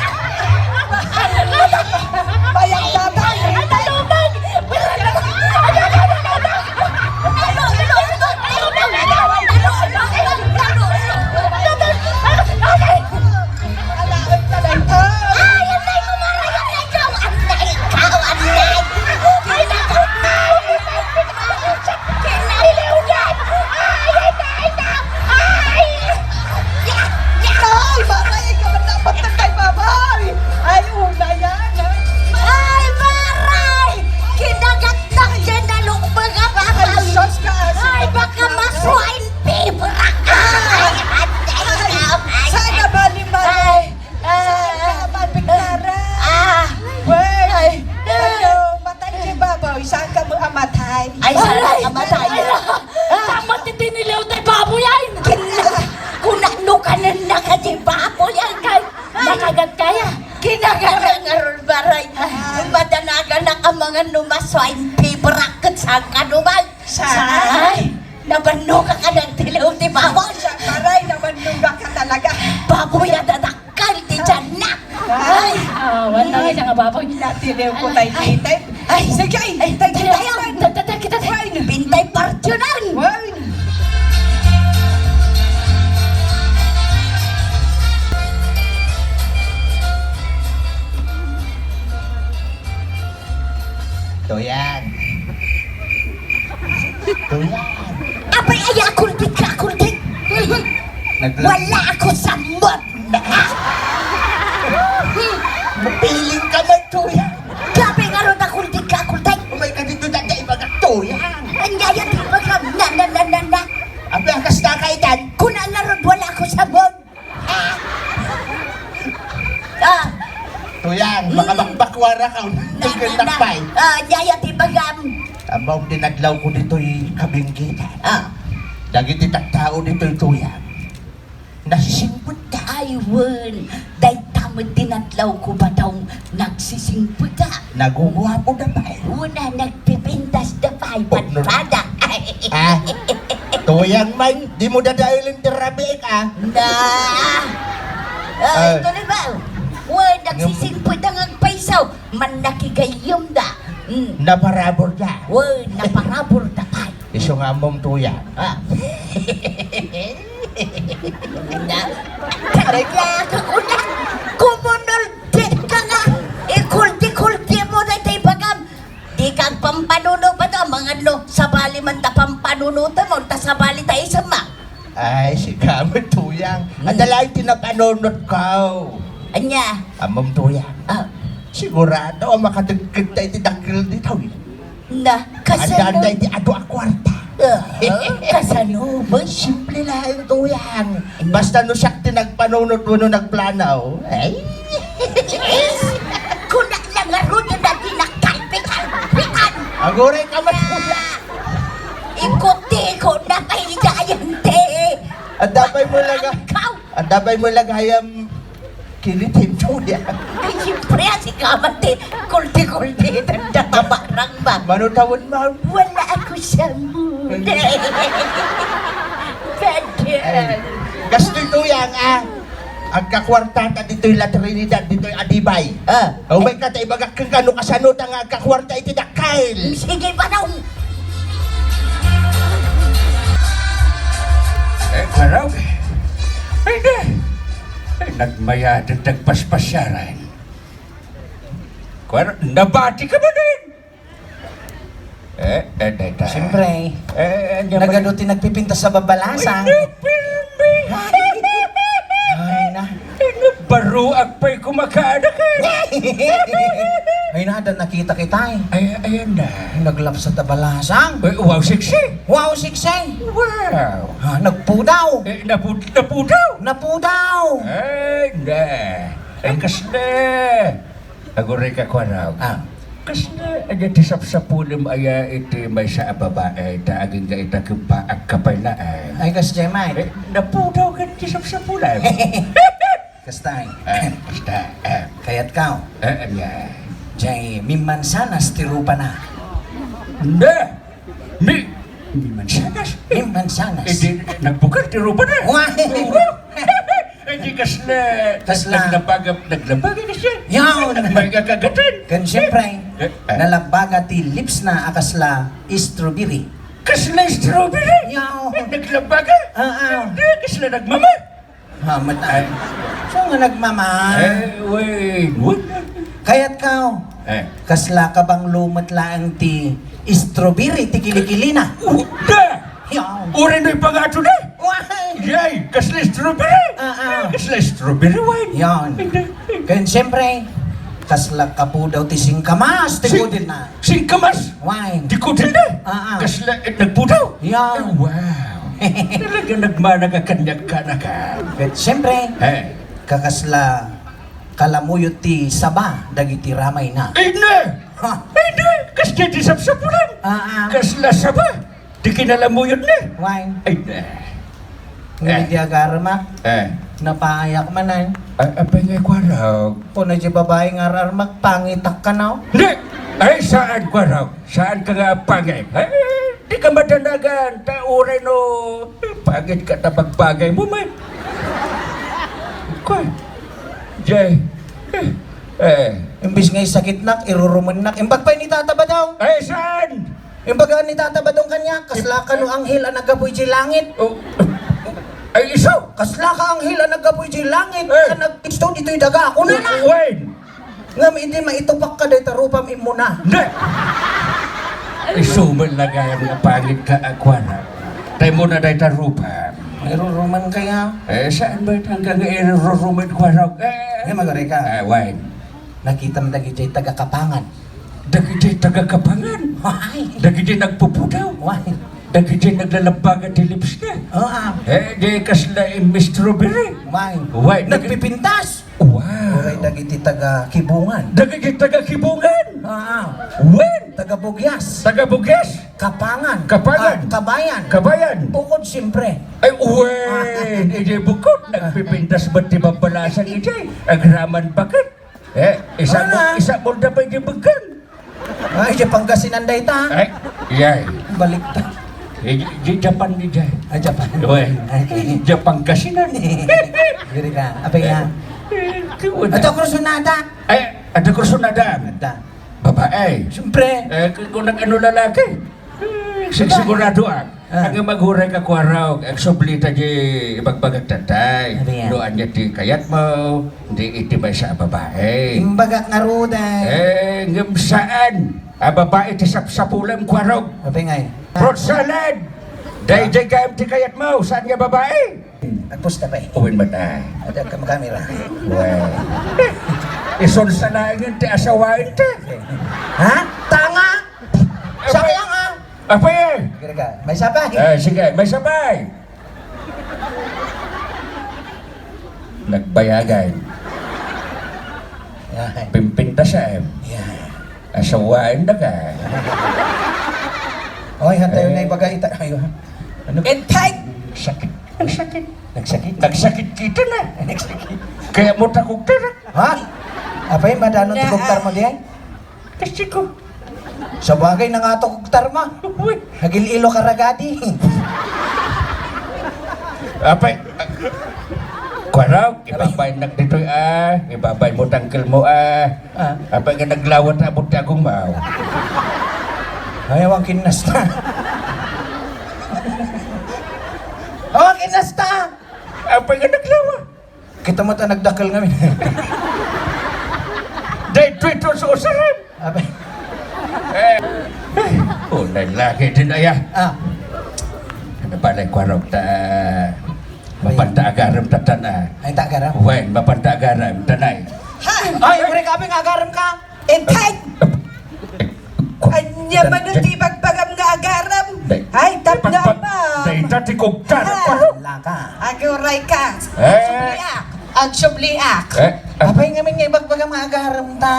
Mayat tatay. Ay, talubag! Ala, ay, talay. Ay, anday ko, Mara, anday ko! Anday ikaw, anday! Ay, naku! Kinaliw yan! Ay, ay, ay, ay! Ay! Ya! Ya! Ay, Mara, ikaw man dapat na kay Babay! Ay, una yan, ay! Ay, Mara! Kinagat na yan, nalukbang ang Babay! Ay, sus, kaasi Ay, ka baka pa. Ma-swine fever ka! Ay, anday Ay, ikaw! Ay, saan na ba ni Mara? Ay! Ah. Saan ka, Ma'am Victoria? Ah. Well, Ay. Ano, matay si Baboy, saan ka mo amatay? Ay, saan Aray! ka matay? Ay, ah. Tama, titinilew tayo baboy, ay! Kina-, kunano ka na nakadi baboy, ay, kay, nakagat kaya? Kinagaran nga ron, Baray. Ah. Madanagan na ka mga numaswine fever, ket saan ka numan? Saan? Ay, nabanno ka ka ng tilew ti baboy. Ay, siya, aray, nabanno ka ka talaga. Baboy a dadakkel ti tiyanna. Ay. Ay, awan na nga siya nga baboy. Natiliw ko tayo, Ay. Titay. Ay. Sige, ay, Ay, tayo, tayo, tayo, tayo. Tayo, tayo, kita, tayo. Wine. Pintay partunan. Wine. Tuyang. Tuyang. Apay, ay, akultik ka, akultik. Nagla- Wala ako sa mood na. Mapiling ka man, Tuyang. Grabe nga ron, akultik ka, akultik. Umay ka dito, tatay, ibaga, Tuyang. Anyaya, di ba ka, na, na, na, na, na. Apay, akas na ka, itan. Kuna nga ron, wala ako sa mood. Ah. Tuyang, Mm. makabakbakwara ka, Na, tigil na, na. takpay. Ah, yaya ti bagam. Among dinadlaw ko ditoy kabinggitan. Ah. Dagiti tattao ditoy, Tuyang. Nasisingpet da. Ay, wen. Dayta met dinadlaw ko batong nagsisingpet da. Naguguapo da pay. Una, nagpipintas da pay, Honor. Padpada. Ah, Tuyang man, di mo dadailen ti rabiik, ah. Na. Ah, Ah. Ito na ba? Wen, nagsisingpet da nga agpayso. Mannakigayyem da. Mm. Naparabur da. Wen, naparabur da pay. Isu nga ammom, Tuyang. Ah. Na, talaga, ako na. Kumunultit ka nga. Ikulti-kulti mo na ito'y bagam. Di ka agpampanuno pa to, mga no, sabali man ta pampanuno ta mo, ta sabali ta isama. Ay, sika mo, Tuyang. Hmm. Adalay ti napanunot ko. Anya? Ammom, Tuyang. Ah. Sigurado a makatagked ta iti dakkel ditoy. Na, kasano? Adda iti adu a kuarta. Ah, kasano? Simple la. Tuyang. Basta no siak ti nagpanunot wenno nagplanaw. Ay. Yes! Kunak na nga rudo na di nagkalpitan. Aguray ka man. Ikuti ko na kay Giant eh. Adda pay mo laga. Ikaw. Adda pay mo lagayam kinitin Tuyang. Ay, siyempre, asikaman ti kulti-kulti, tanda tabarang ba? Mano taon, ma'am? Wala ako sa mood. Pwede. Ay, kastoy Tuyang, ah. Agkakuarta ta ditoy La Trinidad, ditoy Adibay. Ah. Umay ka ta ibagak kenka no kasano ta nga agkakuarta iti dakkel. Sige, Manong. Eh, Kuarog. Ay, di. Ay, nagmayaten dagpaspasiaran. Kuarog, nabati ka manen? Eh, eh, dayta. Siyempre. Eh, eh, anya man. Nagadu ti nagpipintas sa babalasang. Ay, nagpirmi. Ay, na. Ay, nabaruak pa'y kumakanak, eh. Ay, na, adda nakita kita, eh. Ay, ayan na. Naglapsat a balasang. Eh, wow, sexy. Wow, sexy. Wow. Ah, nagpudaw. Eh, napud-, napudaw. Napudaw. Ay, na. Ay, kasla. Aguray ka, Kuarog. Ah. Kasla, anya ti sapsapulem aya iti maysa a babae, ta agingga ita kempa agkapay laeng. Ay, kasla, Mike. Eh, napudaw ket ti sapsapulem. Kasta, ay. Eh, kasta, eh. Kayat ka, oh. Eh, anya? Jay, mimmansanas ti rupana. Ne! Mi-, mimmansanas? Mimmansanas. Eh, di, nagbukal ti rupana. Wah! Eh, di kasla. Kasla. Naglabaga, naglabaga kasla. Yaon. May kakagatan. Ken siyempre, eh, eh, nalabaga ti lips na a kasla strawberry. Kasla strawberry? Yaon. Naglabaga? Ah, ah. Hindi, kasla nagmama. Mamatay. Ay. So nga nagmamahal. Eh, wait, what? Kayat ka, oh. Eh. Kasla kabanglo met laeng ti strawberry ti kilikilina. Uda! Yaw. Uray no ipangato na. Why? Yay, kasla strawberry. Ah, ah. Kasla strawberry wine. Yan. Hindi. Ken siyempre, kasla kapudaw ti singkamas, ti Sing-, kudil na. Singkamas? Wine. Ti kudil na? Ah, ah. Kasla, eh, nagpudaw? Yan. Oh, wow. Talaga nagmana ka kaniak, kanaka. Ket siyempre, eh, kakasla kalamuyot ti saba dagiti ramay na. Ay, na! Ha? Ay, na! Kasdi ti sapsapulan. Ah, ah. Kasla saba. Ti kinalamuyot na. Wine. Ay, na. Ngem eh, di agarmak. Eh. Napaayak man ay. A-, apay nga Kuarog? Kuna di babae nga armak, pangitak ka, no? Di! Ay, saan, Kuarog? Saan ka nga pangit? Ay, di ka madanagan. Ta uray no, pangit ka ta magbagay mo, man. Kuan. Jay. Eh. Imbis nga isakitnak, irurumennak. Imbag pay ni Tata Badong. Ay, saan? Imbaga ni Tata Badong kaniak, kasla ka no anghel a naggapu idiay langit. Oh. Ay, isu. Kasla ka anghel a naggapu idiay langit, eh, a nagtisto ditoy daga. Kunana. Wen. Ngem idi maitupak ka dayta rupam, immuna. Ne! Isu met la gayam nga pangit ka, a, kuana. Ta immuna dayta rupam. Irurumen kaya? Eh, saan ba it hanggang nga irurumen, kuana? Eh. Ngem, agurayka. Eh, wen. Nakitam dagidiay taga-Kapangan. Dagidiay taga-Kapangan? Why? Dagidiay nagpupudaw? Why? Dagidiay naglalabbaga ti lips na? Oo, ah. Eh, di kasla in strawberry? Why? Why? Nagpipintas? Wow. Uray dagiti taga-Kibungan. Dagiti taga-Kibungan? Ah, ah. Wen? Taga-Bugyas. Taga-Bugyas? Kapangan. Kapangan. Ah, Kabayan. Kabayan. Bukod, siyempre. Ay, wen. Ah. Idiay bukod. Nagpipintas met ti babbalasang idiay? Agraman baket. Eh, isa mo, ah, isa mo da pa idiay bukod. Ay, di Pangasinan dayta. Ay, iyay. Baliktad. Eh, di, di Japan ni Jay. Ah, Japan. Uy. Okay. Japan kasi na. Diri ka. Apay nga? Eh, eh, kiwala. Adda kursunada. Ay, adda kursunada. Adda. Babae. Siyempre. Eh, kung, kung nag-ano lalaki. Eh, sig-, sigurado, ah. Ah. Ang maguray ka, kuaraw, agsublita di ibagbagak tatay. Ano yan? No, anya ti kayat mo, di iti maysa a babae. Imbagak nga ruday. Eh, ngem saan a babae ti sapsapulem, kuaraw? Apay ngay? Fruit salad! Daydiay gayam ti kayat mo, saan nga babae? Agpusta pay. Uwin met, ah. Adda kam kamera. Well. Isunsa laengen ti asawaen ti. Ha? Tanga! Sayang, ah! Apay, eh? Sige ka. May sabay. Eh, sige, may sabay. Nagbayagan. Yan. Pimpintasan. Yan. Asawaendaka. Oy, hatayo na ibaga ita-, ayo, ha? Ano? Intay! Sakit. Ang sakit. Nagsakit? Nagsakit kita na. Nagsakit. Kaya mo takog tara. Ha? Apay, madano ti kugtar mo diay? Kasi ko. Sabagay, nangato kugtar mo. Uy. Nagil-ilo ka ragadi. Apay, ah, Kwarog, ibabay nak ditoy, ah. Ibabay mo tangkel mo, ah. Ah. Apay nga naglawa ta abot ti agong mao. Ay, awan kinasta. Awan kinasta! Apay nga naglawa. Kita mo ta nagdakkel ngamin. Daytoy to sa usarem. Abay. Eh. Oh, lalaki din aya. Ah. Ano pala, Kwarog, ta mapanta agarem ta tan, ah. Ay, ta agarem? Wen, mapanta agarem, tanay. Ha? Ay, uri ka, abing agarem ka? Intay! Anya man ti ibagbagam nga agarem? Day. Ay, tapno Pagpag-, amam. Dayta ti kugtar. Ah. Laka. Aguray ka. Eh. Subliak. Agsubliak. Eh, ah. Apay ngamin nga ibagbagam nga agarem ta.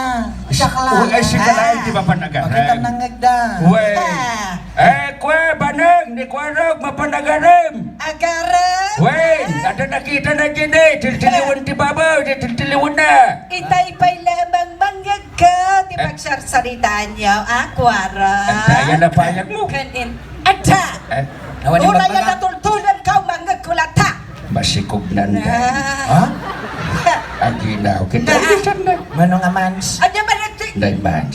Sakla. Oh, ay, siya ka laeng ti mapan agarem. Makita nangegda. Wen. Ah. Eh, kua, banang, ni Kwarog, mapan agarem. Agarem? Wen, adda nakita na dyan eh. Tiltiliwan ti babaw, tiltiliwan na. Itay pay lamang mangngeg ka ti Eh. pagsarsaritaanyo, a, Kwarog. Adda yan a payag mo. Ken in-, adda. Eh? Awan yung Uray magbaga? Natultulan ka, umangngeg ko lata. Masikog nanda. Ah. Ha? Aginaw kita. Na. Bisan na. Mano nga mans? Anya man iti? Nay mans.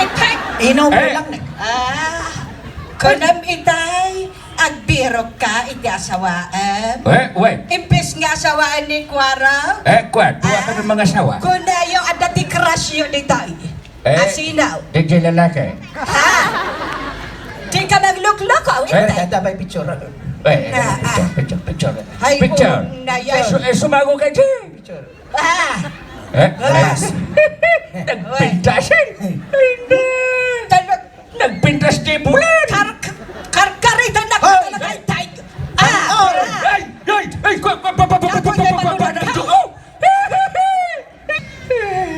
Itay. Inaw mo Eh. lang na. Ah. Kunam itay. Agbirok ka iti asawaem? Eh, wen. Imbes nga asawaen ni Kwarog? Eh, kua, dua Ah. kami mangasawa. Kunayo, adda ti crush yo ditoy. Eh, Asino? Di, di lalaki. Ha? Di ka maglukluko, Eh. Wen, iti. Adda pay picture. Eh, eh, Ah, picture, ah. picture, picture. Ay, Picture. una yan. Eh, su-, eh, sumago ka, di. Picture. Ah. Eh, Labas. eh. Nagpintasin. Hindi. Talon. Nagpintas ti bulan! Kar-, karkaritan na Hoy! Talaga, tay-, ah! Ay! Ay! Ay! Kwa-, kwa-, pa-, pa-, Naku, may manunod ka.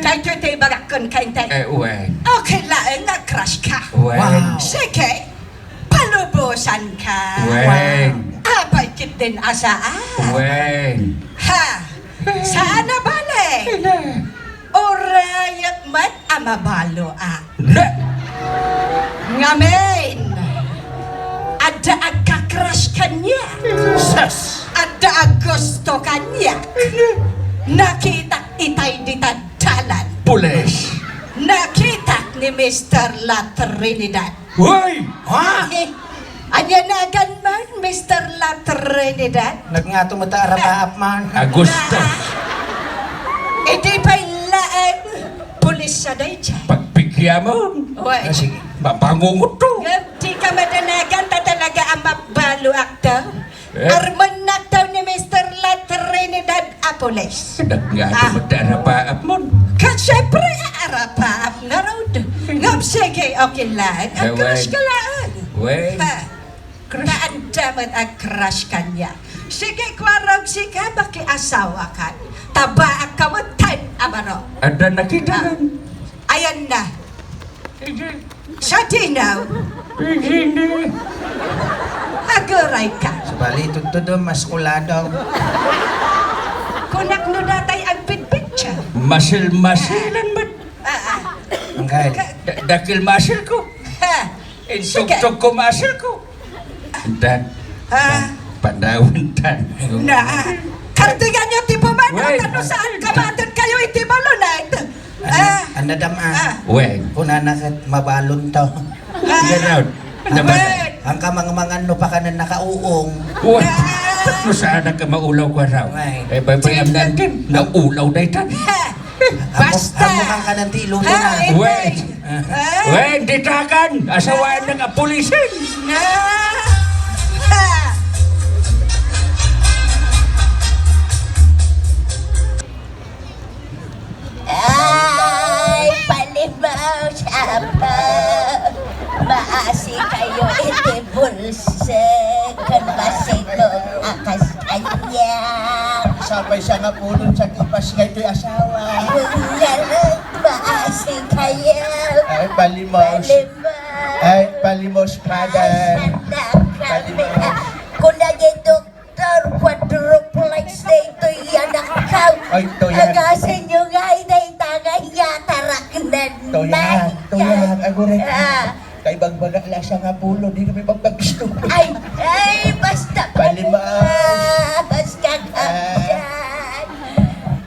Daytoy ti ibagak kenka, intay. Eh, wen. Okay laeng nga crush ka. Wen. Wow. Sige, palubosan ka. Wen. Apay ketdin a saan. Wen. Ha? Saan a bale? Ina. Uray met a mabaluak. Ne! Ngamin, adda agka-crush kaniak. Sus! Adda aggusto kaniak. Nakitak itay dita dalan. Pulis! Nakitak ni Mister La Trinidad. Hoy! Ha? Eh, ania nagan man, Mister La Trinidad? Nagngato met a arapaap man. Agusto. Idi pay laeng pulis a daydiay. Pagpikiamon. Oy. Ah, sige. Mapangungot to. Ngem di ka madanagan ta talaga a mabaluak to. Eh? Armennak taw ni Mister La Trinidad a pulis. Nagngano Ah. met ti arapaap mon? Ket siyempre, arapaap ngarud. Ngem sige, okay lang. Eh, Ang crush wen. Ka lang. Wen. Ha? Crush. Naanda met ag-crush kaniak. Sige, Kwarog, sika, makiasawa kan. Tabaak ka met tan, amaro. Adda nakita Ah. Ayan na. Sige. Sa dinaw. Hindi. Aguray ka. Sabali, tudtudom, maskulado. Kunak no datay agpidpidsa. Masil-masilan met. Ah, ah. Angkay. Ka- Da-, dakil masil ko. Ha. Sige. Intugtog ko masil ko. Anta. Ah. Padawan tan. Na. Kartingan niyo ti pumanaw, Wait. Kano saan kamaten kayo iti balonay? Ano, Ah. ano dam, ah? Ah. Wen. Kunana ket mabalon to. Ah. Gano'n. Naman. Wen. Ang kamangmangan no pakanan nakauong. Wen. Ah. No saan ang kamaulaw ko raw? Wen. Eh, bay, bay, Sige. Ang natin, naulaw na itan. Ah. Basta. Amo, amo kang kanan ti iluto Ha, na. Wen. Wen. Ha? Wen, ditakan. Asawaen na nga pulisin. Ah. Ha. Ay, palimaw, sapa. Maasi kayo iti bulsek, kan masikong akas kayo. Apay, sangapulo ti ipas nga itoy asawa. Ngarud, maasi kayo. Ay, palimos. Palimos. Ay, palimos, father. Ay, sanda kami. Palimos. Kuna di doktor, quadruplex na itoy anak ko. Ay, ito yan. Agasin nyo nga, inay, tangay nga, taraknan. Ito yan, ito yan. Aguray. Ah. Kay bagbaga la sangapulo, di kami magpagbisto. Ay, ay, basta Palimaos. Palimaos ka, kapsat. Ah.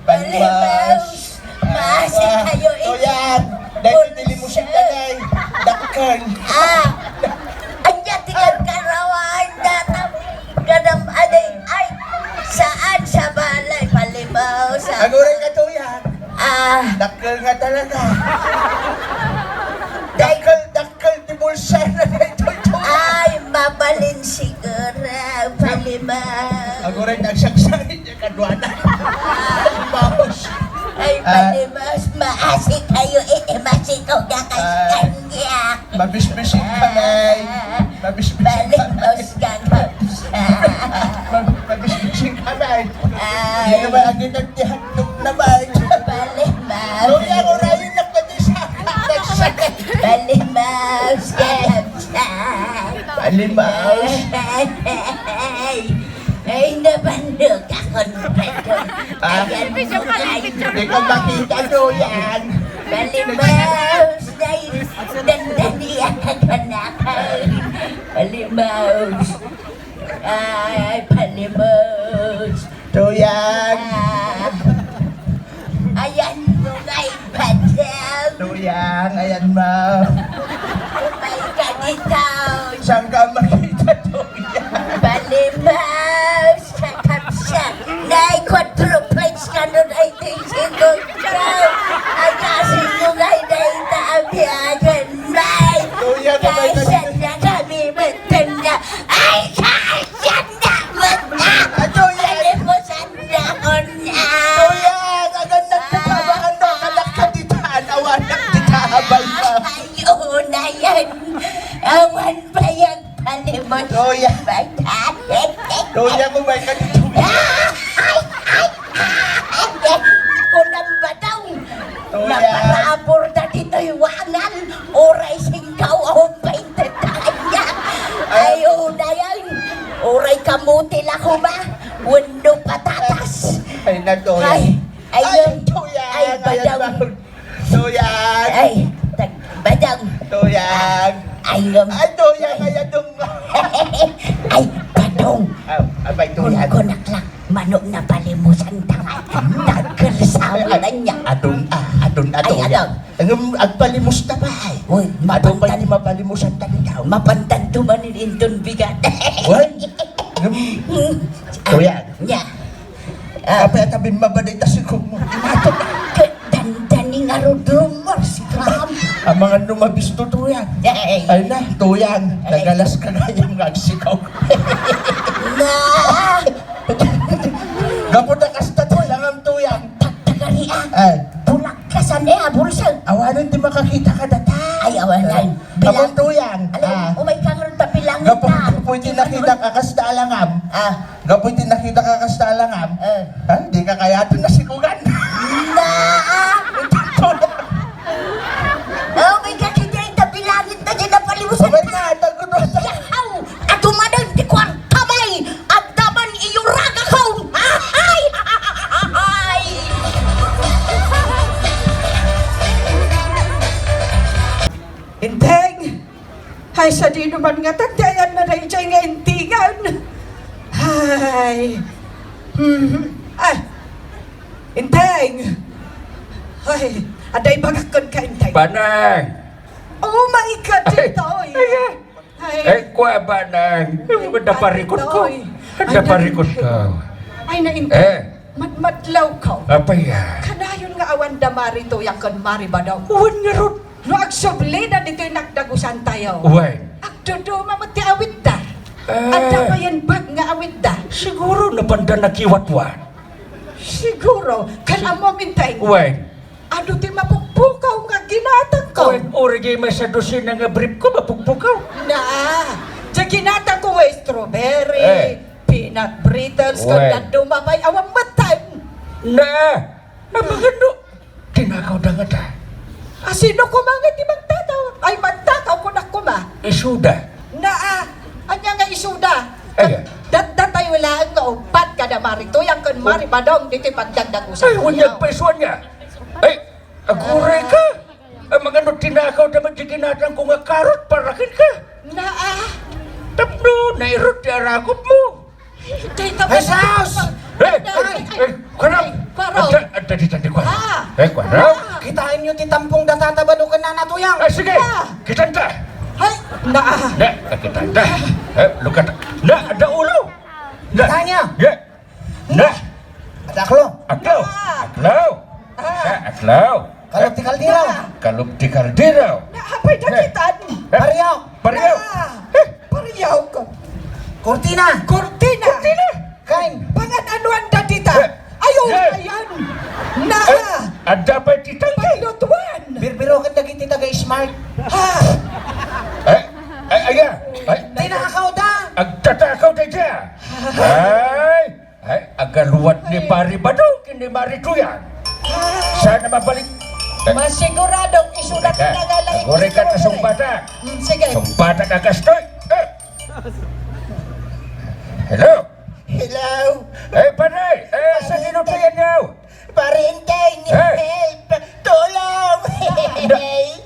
Palimaos. Palimaos. Maasi kayo, eh. O yan. Dahil pilimusin ka na, eh. Dakkel. Ah. Anya, ti karkarawan, data. Gadam, aday, ay. Saan sa balay? Palimaos, ah. Aguray ka, Tuyang. Ah. Dakkel nga talaga. Dakkel, dakkel ti bulsa na daytoy, Tuyang. Ay, mabalin siguro. Palimaos. Aguray, nagsagsangit niya kaduana. Palimaos. Ay, ah. Palimaos. Maasi kayo, iti masiko nga kay kanya. Mabisbising kami. Mabisbising kami. Balimaos ka, Paps. Mab-, mabisbising kami. Ay. Hindi naman agad ang tihak na ba? Balimaos. Lola, urayin na pati sa Balimaos ka, Paps. Balimaos. Ay. Ay, nabandog akon, Pedro. Ah, ayan mo, ay. Di ko makita, Tuyang. Palimaos, ay, dandani ang kaganakan. Palimaos. Ay, palimaos. Tuyang. Ah. Ayan mo ngay badyaw. Tuyang, ayan mo. Umay ka dito. Saan ka makita, Tuyang? Palimaos, kakapsat. Nay, quadruplex ka nun, ay, tingsigong ka. Agasin mo ngay na ita, abiagan, may. Tuyang, umay ka dito. Kaysa na kami, magtanda. Ay, kaysa na, magtanda. Ato yan. Ano mo, sanda ko na? Tuyang, agan nagtatamaan no, kanak ka ditan, awanak dita, abay ka. Ay, una yan. Awan pa yan, palimos. Tuyang. Tuyang, umay ka dito. Ah! Ay, ay, ah! Kunam ba daw? Tuyang. Naparabor da ditoy wangan. Oray singkaw, awan pa intedda kanya. Ay. Ay, una yan. Oray kamuti la kuma. Wenno patatas. Ay, na, Tuyang. Ay, ay, ay, no. Tuyang, ay, ayan badang. Ba? Tuyang. Ay, tag-, badang. Tuyang. Ay, ngem. Ay, Tuyang, ay, adong. Ay, badong. Aw, abay, Tuyang. Kun-, kunak lang. Mano napalimusan ta nga. Nagkersaw na niya. Adun, ah, adun, adun. Ay, adun. Ngem agpalimus ta ba, ay? Uy, adun pa mapantan. Ti mapalimusan ta ni daw. Mapantan to man in inton bigat. Uy, ngem, hmm. Tuyang. Nya. Ah. Apay a ta bimmaba dayta siko mo. Imato. Ke-, dandani nga rumors, Ram. Amangan no mabisto, Tuyang. Ay. Ay na, Tuyang. Ay. Nagalas ka gayam nga agsikaw. Na. Gapu ta kasta ti langam, Tuyang. Tagtagari, ah. Ay. Bulak ka sa niya, bulsa. Awanen ti makakita ka data. Ay, awanen. Ay. Bilang. Amon, Tuyang. Alam, ah. Umay ka nga rin ta bilang. Gapu, ta. Gapu iti nakita ka kasta a langam. Ah. Gapu iti nakita ka kasta a langam. Eh. Ha? Di ka kayat nga sikugan. Na! Oh, may kakita ita bilangit na dyan na palimusan. Sabay na, tagod mo sa. Yahaw! Adumanan ti kwarta, bay! Adda man iyuragakon! Ay! Ay! Inteng! Ay, sadino man nga, tagdayan na dayjay nga intingan. Ay. Mhm. Ay. Inteng. Ay, adda ibagak kenka, Inteng. Banang. Oh my God, ay, ditoy. Ay, ay. Ay. Ay, kwa, Banang. Ay, naparikot ko. Ay, naparikot ko. Ay, na, Inteng. Eh. Madmadlaw ko. Apay, ah. Kanayon nga awan da Mari Tuyang ken Mari Badong. Wen ngarud. No agsublida ditoy nagdagusan tayo. Wen. Agduduma met ti awitda. Ah. Adda payen bag nga awitda. Siguro napanda nakiwatwat. Siguro, kan ammo, Inteng. Wen. Adu ti mapukpukaw nga ginatangko. Wen, urigi may sa dosina nga brief ko, mapukpukaw. Na, ti ginatangko nga strawberry, eh. Peanut brittles, wen. Kung daduma pay, awan met time. Na, amangan no, tinakawda ngata. A, sino koma nga ti magtakaw? Ay, magtakaw, kunak koma. Isuda. Na, a, ania nga isuda? Ay, a. Datdatayo laeng nga uppat kada Mari Tuyang ken Mari Badong ditoy pagdagdagusan. Ay, unyag pa isuan niya. Ay, aguray ka. Amangan no tinakawda met ti ginatangko nga karot para kenka. Na, a. Tapno, nairut ti aragutmo. Ay, sus! Eh, eh, eh, kuarang! Ay, kuarang! Adda, adda ditan ti kuarang. Ah! Eh, kuarang! Ah! Kitaenyo ti tampong data ta Bado ken Nana Tuyang. Ah, sige! Ah! Kitanta! Ay, naa! Ne, kitanta! Eh, lukata! Na, adda ulo! Na! Kitanya! Ye! Na! Adda aklo! Aklo! Ah! Aklo! Ah! Sa, aklo! Kalub ti kaldero! Kalub ti kaldero! Naapay dakitan? Eh! Pariaw! Pariaw! Ah! Eh! Pariaw ka! Kurtina! Kurtina! Kurtina! Kain! Pangan-anuan da dita? Eh! Ayaw ayan! Na! Eh! Adda pay ti tangke! Paglutuan! Birbiroken dagiti taga-Smart! Ha! Eh! Eh! Aya! Eh! Tinakaw da! Agtatakaw da dia! Ay! Ay, agaluat ni Pari Badong ken ni Mari Tuyang. Sana mabalik. Masiguradong isuda ti nagala-, aguray ka ta sumbatak. Mm, sige. Sumbatak a kastoy. Eh. Hello? Hello? Eh, pare, eh, sa inutuyan niyo? Pare Enteng, eh, help! Tulong! Na-,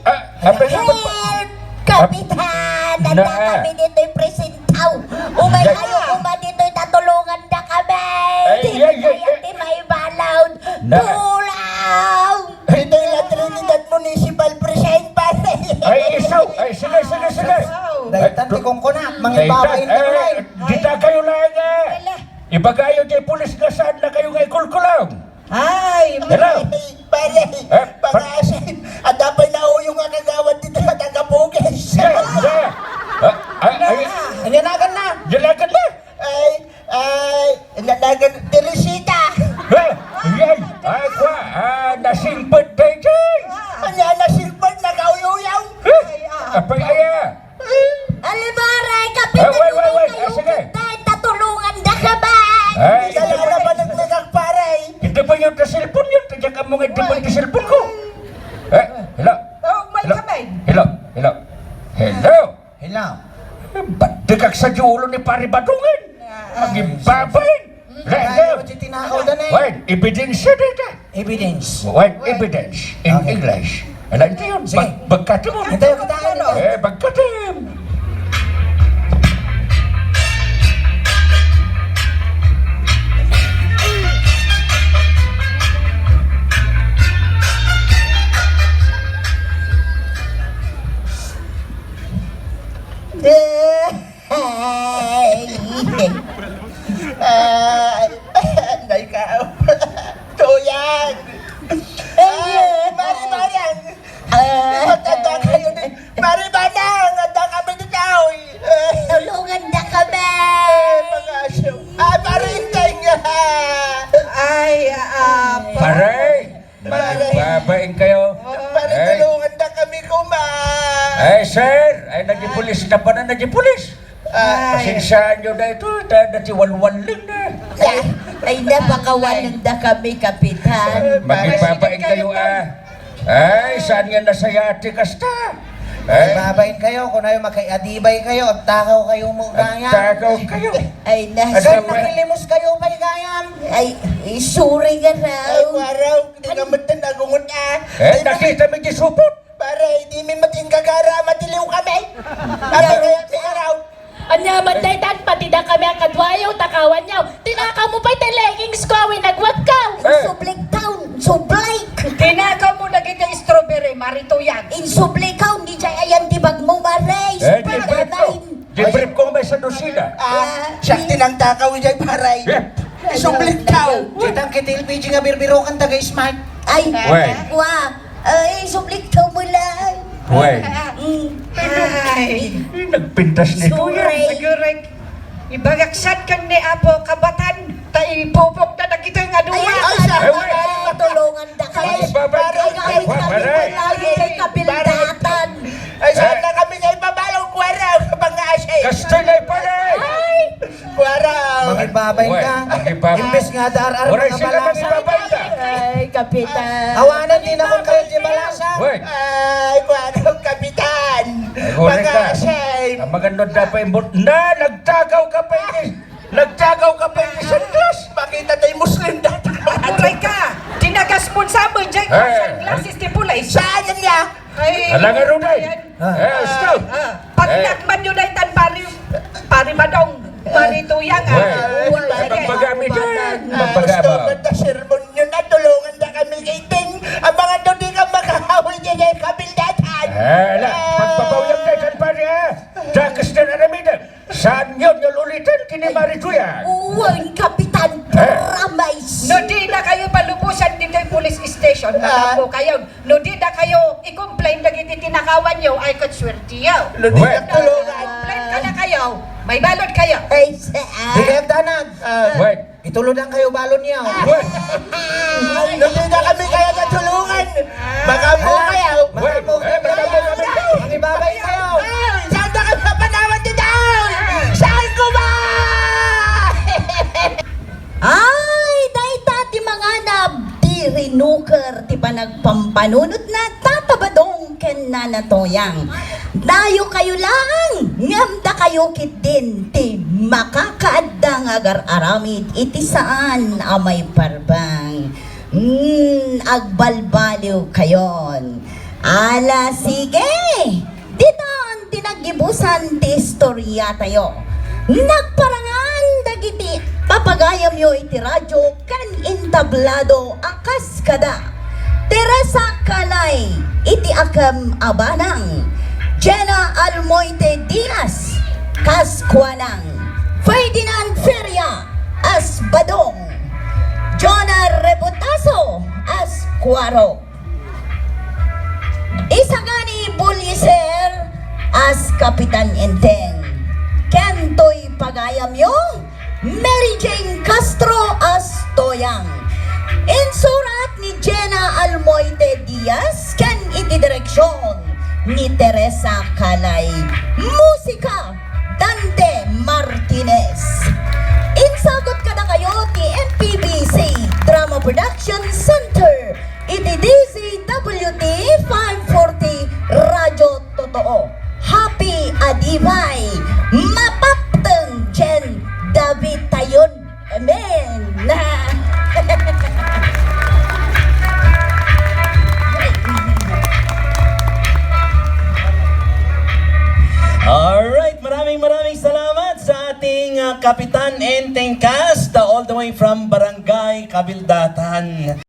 ah, ah, pwede ba? Help! Kapitan! Anda kami ditoy presentaw! Umay kayo kuma ditoy tatulongan da kami! Ay, ay, ay, ay. Ti maibalon! Na-, tulong! Ditoy La Trinidad Municipal Precinct, pare! Ay, iso! Ay, sige, sige, sige! Daytan ti kungkuna, mangibabain ka, eh, dita kayo lang, eh! Ibagayo diay pulis nga saan na kayo nga ikulkulong! Ay, hello? Pare, eh, pare, pa-, pangaasim. Adda pay nauyong nga kagawad dita, taga-Pugis. Yeah, yeah. Ah, ay, ay. Ania naganna? Ania naganna? Ay, ay, ania naganna? Teresita. Eh, yan. Ay, kwa, ah, nasingpet daydiay. Ania nasingpet, nagauyaw-uyaw. Eh, apay aya? Alibare, kapitan, ah, wait, wait, wait. Ah, sige. Tatulongan da ka ba? Ay, dala na ba nagmegak, pare? Iti ba yung cellphone yun? Tadyak mo nga, di ba yung cellphone ko? Eh, hello? Oh, may kamay. Hello? Hello? Hello? Hello? Ba't di kaksa di ulo ni Pare Badungan? Ah. Maging babain. Hello? Ay, tinakaw da na eh. Wait, ebidensya dito. Evidence. What evidence in English? Ala, ito yun. Sige. Bag-, bagkatim mo. Ito yung kita, ano? Eh, bagkatim. Eh. Ay. Ay. Anday ka. Tuyang. Ay, Mari, Mari. Ah. Matanda kayo din. Mari, Manang, anda kami ni Kahoy. Tulungan na kami. Ay, mga aso. Ah, Mari, Inteng. Ay, ah, pa- Pare. Pare. Babaeng kayo. Pare, tulungan na kami kuma. Ay, sir. Ay, nagipulis na pa na, nagipulis. Ah. Ay. Pasensyaan nyo na ito. Ta-, natiwalwaling na. Ay, ay, napakawalan na kami, Kapitan. Maging babaeng kayo, ah. Ay, saan nga nasayati kasta? Ay. Babaeng kayo, kung ayo makiadibay kayo, agtakaw kayo mo, gayam. Agtakaw kayo. Ay, nasa- Saan nakilimos kayo, pay gayam? Ay, eh, sorry nga raw. Ay, waraw. Di ka met nagungot, ah. Eh, ay, nakita mi ti supot. Pare, di mi matinggagara, matiliw kami. Ano kaya ti araw? Anya man daytan, pati da kami a kaduayo, takawan yaw. Tinakaw mo pay ti leggings ko, awi nagwat ka. Eh. Insublik town, sublik. Tinakaw mo dagiti strawberry, Mari Tuyang. Insublik town, di jay ayan ti bag mo, Mare. Eh, di brief ko. Di brief ko may sa dosina. Ah, siak ti nangtakaw ijay, pare. Eh. Isublik town. Kitang kiti L P G nga birbirokan taga Smart. Ay, wa. Ay, sublik to mo lang. Uy. Mm. Ay. Ay, nagpintas nito yan. Suray. Nagurek. Ibagaksan kan ni Apo Kabatan, ta ipupok na dagito nga dua. Ay, ay, ay, tulungan da kami. Ay, babay. Ay, ay, ay, ay, ay, ay, kabildatan. Ay, saan na kami nga ipabalaw, kuwara, mga asay? Kastoy na ipalay. Ay. Kuwara. Mga Abay ka. Imbes nga daar-ar Oray, sila makabalasa. Ay, Kapitan. Awanan, di na ko kayo di balasa. Ay, kuwan, Kapitan. Ay, huli ka. Ang maganda pa yung bot-, na, nagtagaw ka pa ini. Nagtagaw ka pa ini, sunglasses. Makita tayo Muslim dati. Aray ka. Tinagas mo sa amin, Jay. Sunglasses ti pulis. Saan yan niya? Ay, alangan, Ruday. Ayan. Eh, stop. Pagnakman nyo na itan, pari, pari Badong, pari Tuyang, ah. Uy, sige. Magpagami din. Magpagami. Gusto ko ta sermon nyo na, tulungan na kami kay Ting. Abangan to di ka makahawi dyan ay kabildatan. Ala, pagpapauyam na itan, pari, ah. Dakas na aramid, ah. Saan yun yung ulitin? Kini Mari Tuyang. Uwan, Kapitan, promise. No di na kayo palubusan dito yung police station, matabo kayo. No di da kayo i-complain dagiti tinakawan yo, ay ket suertiyo. No di da tulungan. Complain kada kayo, may balod kayo. Ay, sa- Di kayo tanag. Wait. Ituludan kayo balon niyo. Wait. No di da kami kaya natulungan. Makampo kayo. Wait. Makampo kami. Mangibabay kayo. Ay, saan na kayo napanawat ni Daon? Saan ko ba? Ay, dayta ti manganab ti rinuker ti panagpampanunotna, Tata Badong ken Nana Toyang. Dayo kayo laeng, ngem dakayo ketdin ti makakaadda nga agar-aramid iti saan a maiparbeng. Mm, agbalbaliw kayon. Ala, sige! Ditan ti naggibusan ti istoriatayo. Nagparangan dagiti papagayamyo iti radyo ken entablado a kas kada Teresa Calay iti Akem a Banang, Jenna Almoite Diaz, kas kuanang, Ferdinand Feria as Badong, Jonah Rebotazo as Kuaro, Isagani Buliser as Kapitan Enteng. Ken toy pagayamyo, Mary Jane Castro as Toyang. Insurat ni Jenna Almoite Diaz ken iti direksyon ni Teresa Calay. Musika, Dante Martinez. Insagut kadakayo ti M P B C Drama Production Center iti D Z W T five forty Radyo Totoo. Happy Adibay! Mapapteng ken David tayon. Amen! Alright, maraming, maraming salamat sa ating, ah, Kapitan Enteng Cast, ah, all the way from Barangay Kabildatan.